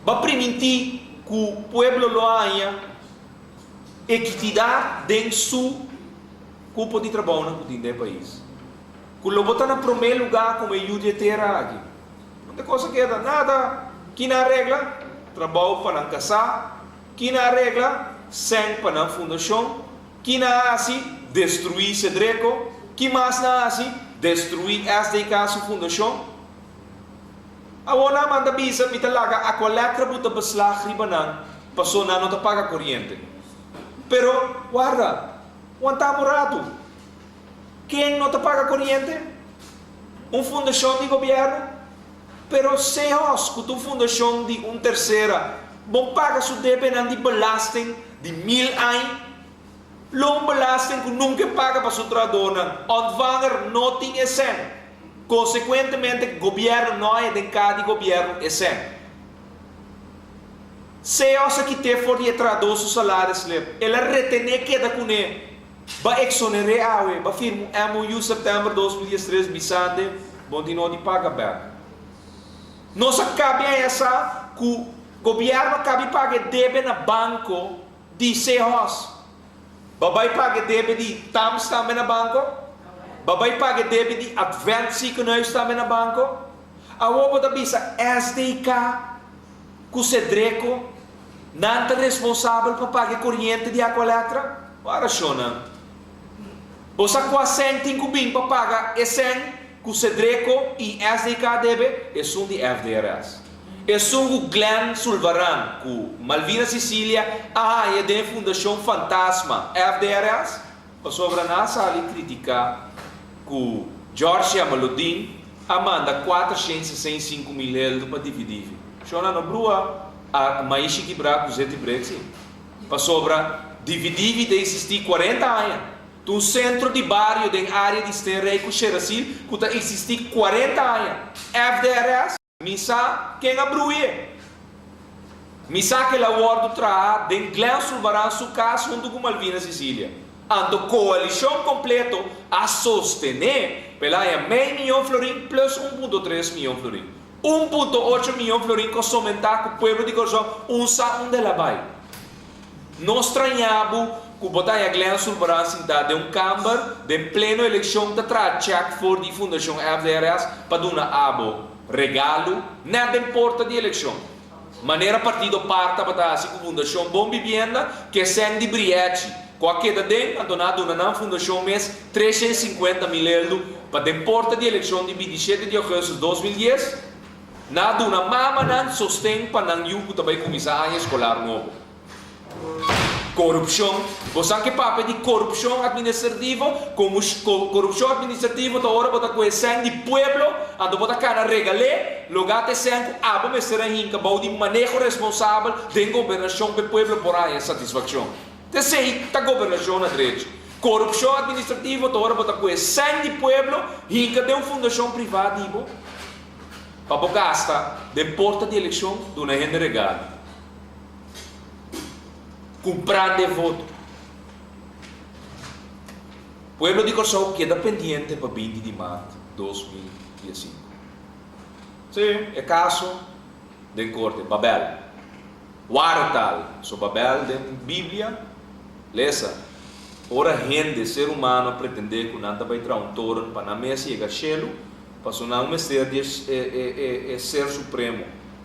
Bo a primintí ku pueblo lo haña ekitidat den su kupo di trabounan ku tin den e pais. Ku lo bo ta na promé lugá komo e yu di e tera aki. Unda kos a keda? Nada! Kina a regla? Trabou pa nan kasá. Kina a regla? Sèn pa nan fundashon. Ki nan a hasi? Destruí Sedreko. Ki mas nan a hasi? Destruí SDK su fundashon. Awor nan a manda bisa, Mi ta laga Aqualectra buta beslag riba nan, paso nan no ta paga koriente. Pero, warda, wantá un ratu. Ken no ta paga koriente? Un fundashon di gobièrnu? Pero Sehos, ku ta un fundashon di un tersera, bon paga su debenan di belasting di mil añ? Lo un belasting ku nunka e paga pa su trahadornan. Ontvanger no tin e sèn. Konsekuentemente gobièrnu no haña den kaha di gobièrnu e sèn. Sehos a kit'é for di e trahador su salarisslip. El a retené keda kuné. Ba eksoner'é awe, ba firma un MOU sèptèmber 2013 bisande bon tin no di paga bèk. Nos a kabi haña sa ku gobièrnu a kabi paga e debe na banko di Sehos. Ba bai paga e debe di Tams tambe na banko? Ba bai paga e debe di Advent Ziekenhuis tambe na banko? Awor bo ta bisa SDK ku Sedreko nan ta responsabel pa paga e koriente di Aqualectra? Ora shonnan, bo sa kua sèn tin ku bin pa paga e sèn ku Sedreko i SDK debe? Esun di FDRS. Esun ku Glenn Sulvaran ku Malvina Cicilia a haña den e fundashon fantasma FDRS? Pasobra nan a sali kritiká ku George Jamaludin a manda 465 mil heldu pa Dividivi. Shonnan no brua a maishi kibrá ku zeti brek si. Pasobra Dividivi ta eksistí 40 aña. Ta un sentro di bario den área di Stenrijk ku Sherasil ku ta eksistí 40 aña. FDRS. Mi sa ken a brui'e. Mi sa ku el a wòrdu traha den Glenn Sulvaran su kas huntu ku Malvina Cecilia. Anto koalishon kompleto a sostené pa el haña mei miyon florin plus 1.3 miyon florin. 1.8 miyon florin ku a somentá ku pueblo di Kòrsou un sa unda el a bai. No straña bo ku bo ta haña Glenn Sulvaran sintá den un kamber den pleno elekshon ta traha chèk for di Fundashon FDRS pa duna abo regalo nèt den porta di elekshon. Manera partido par tabata hasi ku Fundashon Bon Bibienda ku e sèn di Briechi ku a keda den anto nan a duna nan fundashon mes 350 mil eldu pa den porta di elekshon di 27 di augustus 2010 nan a duna mamanan sosten pa nan yu ku ta bai kuminsá aña eskolar nobo. Korupshon. Bo sa ke papia di korupshon administrativo? Komo korupshon administrativo ta ora bo ta kohe sèn di pueblo, anto bo ta kana regal'é, logá ta e sèn ku abo mester a hinka bou di maneho responsabel den gobernashon pa e pueblo por haña satisfakshon. Ta esei ta gobernashon na drechi. Korupshon administrativo ta ora bo ta kohe sèn di pueblo hinka den un fundashon privá di bo pa bo gasta den porta di elekshon duna hende regalo. Kumprando e voto. Pueblo di Kòrsou keda pendiente pa 20 di mart 2015. Sí, e kaso den korte, Babel. Wartaal, so Babel den Biblia, lesa, ora hende, ser humano, pretendé ku nan ta bai traha un toren pa nan mes yega shelu, paso nan mester di e ser supremo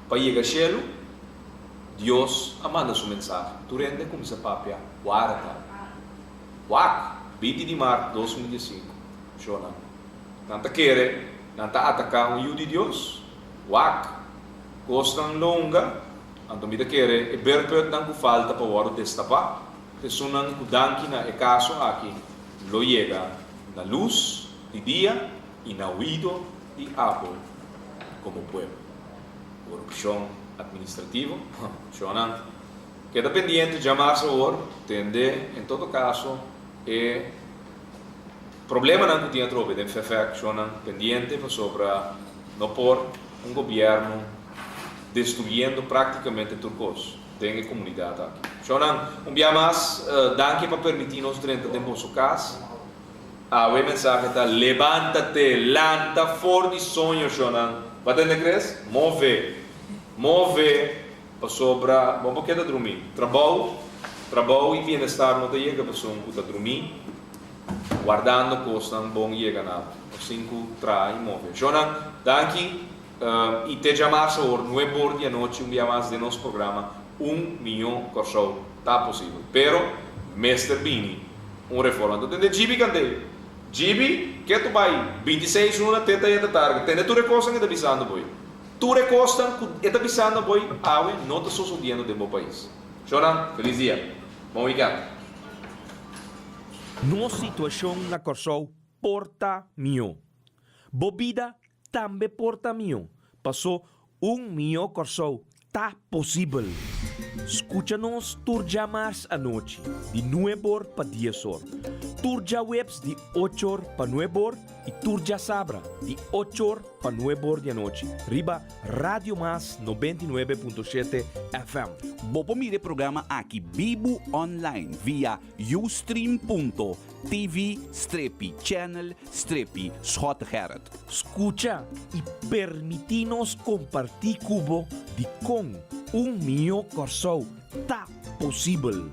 pa yega shelu, Dios a manda su mensahe. Tur hende a kuminsá papia warda. Wak! 20 di mart 2015. Shona. Nan ta kere nan ta ataká un yu di Dios? Wak! Kosnan longa, anto mi ta kere e berpùtnan ku falta pa wòrdu destapá, esunnan ku danki na e kaso aki lo yega na lus di dia i na oido di abo komo pueblo. Korupshon administrativo, Shonnan, keda pendiente djamarsa awor, tende en todo kaso e problemanan ku tin atrobe den FEFEK, shonnan, pendiente pasobra no por un gobièrnu destruyendo praktikamente tur kos den e komunidat aki. Shonnan, un bia mas danki pa permití nos drenta den boso kas. Awe mensahe ta Lebántate, lanta for di soño shonnan. Bo a tende Chris? Move, move pasobra bo por keda drumí. Trabou, trabou i bienestar no ta yega pasun ku ta drumí wardando kosnan bon yega na bo. Nos tin ku traha i move. Shonnan, danki i te djamarsa awor nuebor di anochi un bia mas den nos programa Un Mion Kòrsou Ta Posibel. Pero mester bini Un reforma. Anto tende Djibi kant'ei. Djibi, ke tu bai 26 luna te ta yeta targa. Tende tur e kosnan e ta bisando boi. Tur e kosnan ku e ta bisando boi awe no ta sosodiendo den bo pais. Shornan, felis dia. Bon weekend. Nos situashon na Kòrsou por ta mihó. Bo bida Tambe por ta mihó, pasó un mihó Kòrsou ta posibel. Skucha nos tur djamars anochi di nueb'or pa dies'or, tur djaweps di och'or pa nueb'or i tur djasabra di och'or pa nueb'or di anochi riba Radio Mas 99.7 FM. Bo por mira e programa aki bibu online via ustream. TV strepi channel strepi Schotte Gerrit. Skucha i permití nos kompartí ku bo dikon un mihó Kòrsou ta posibel.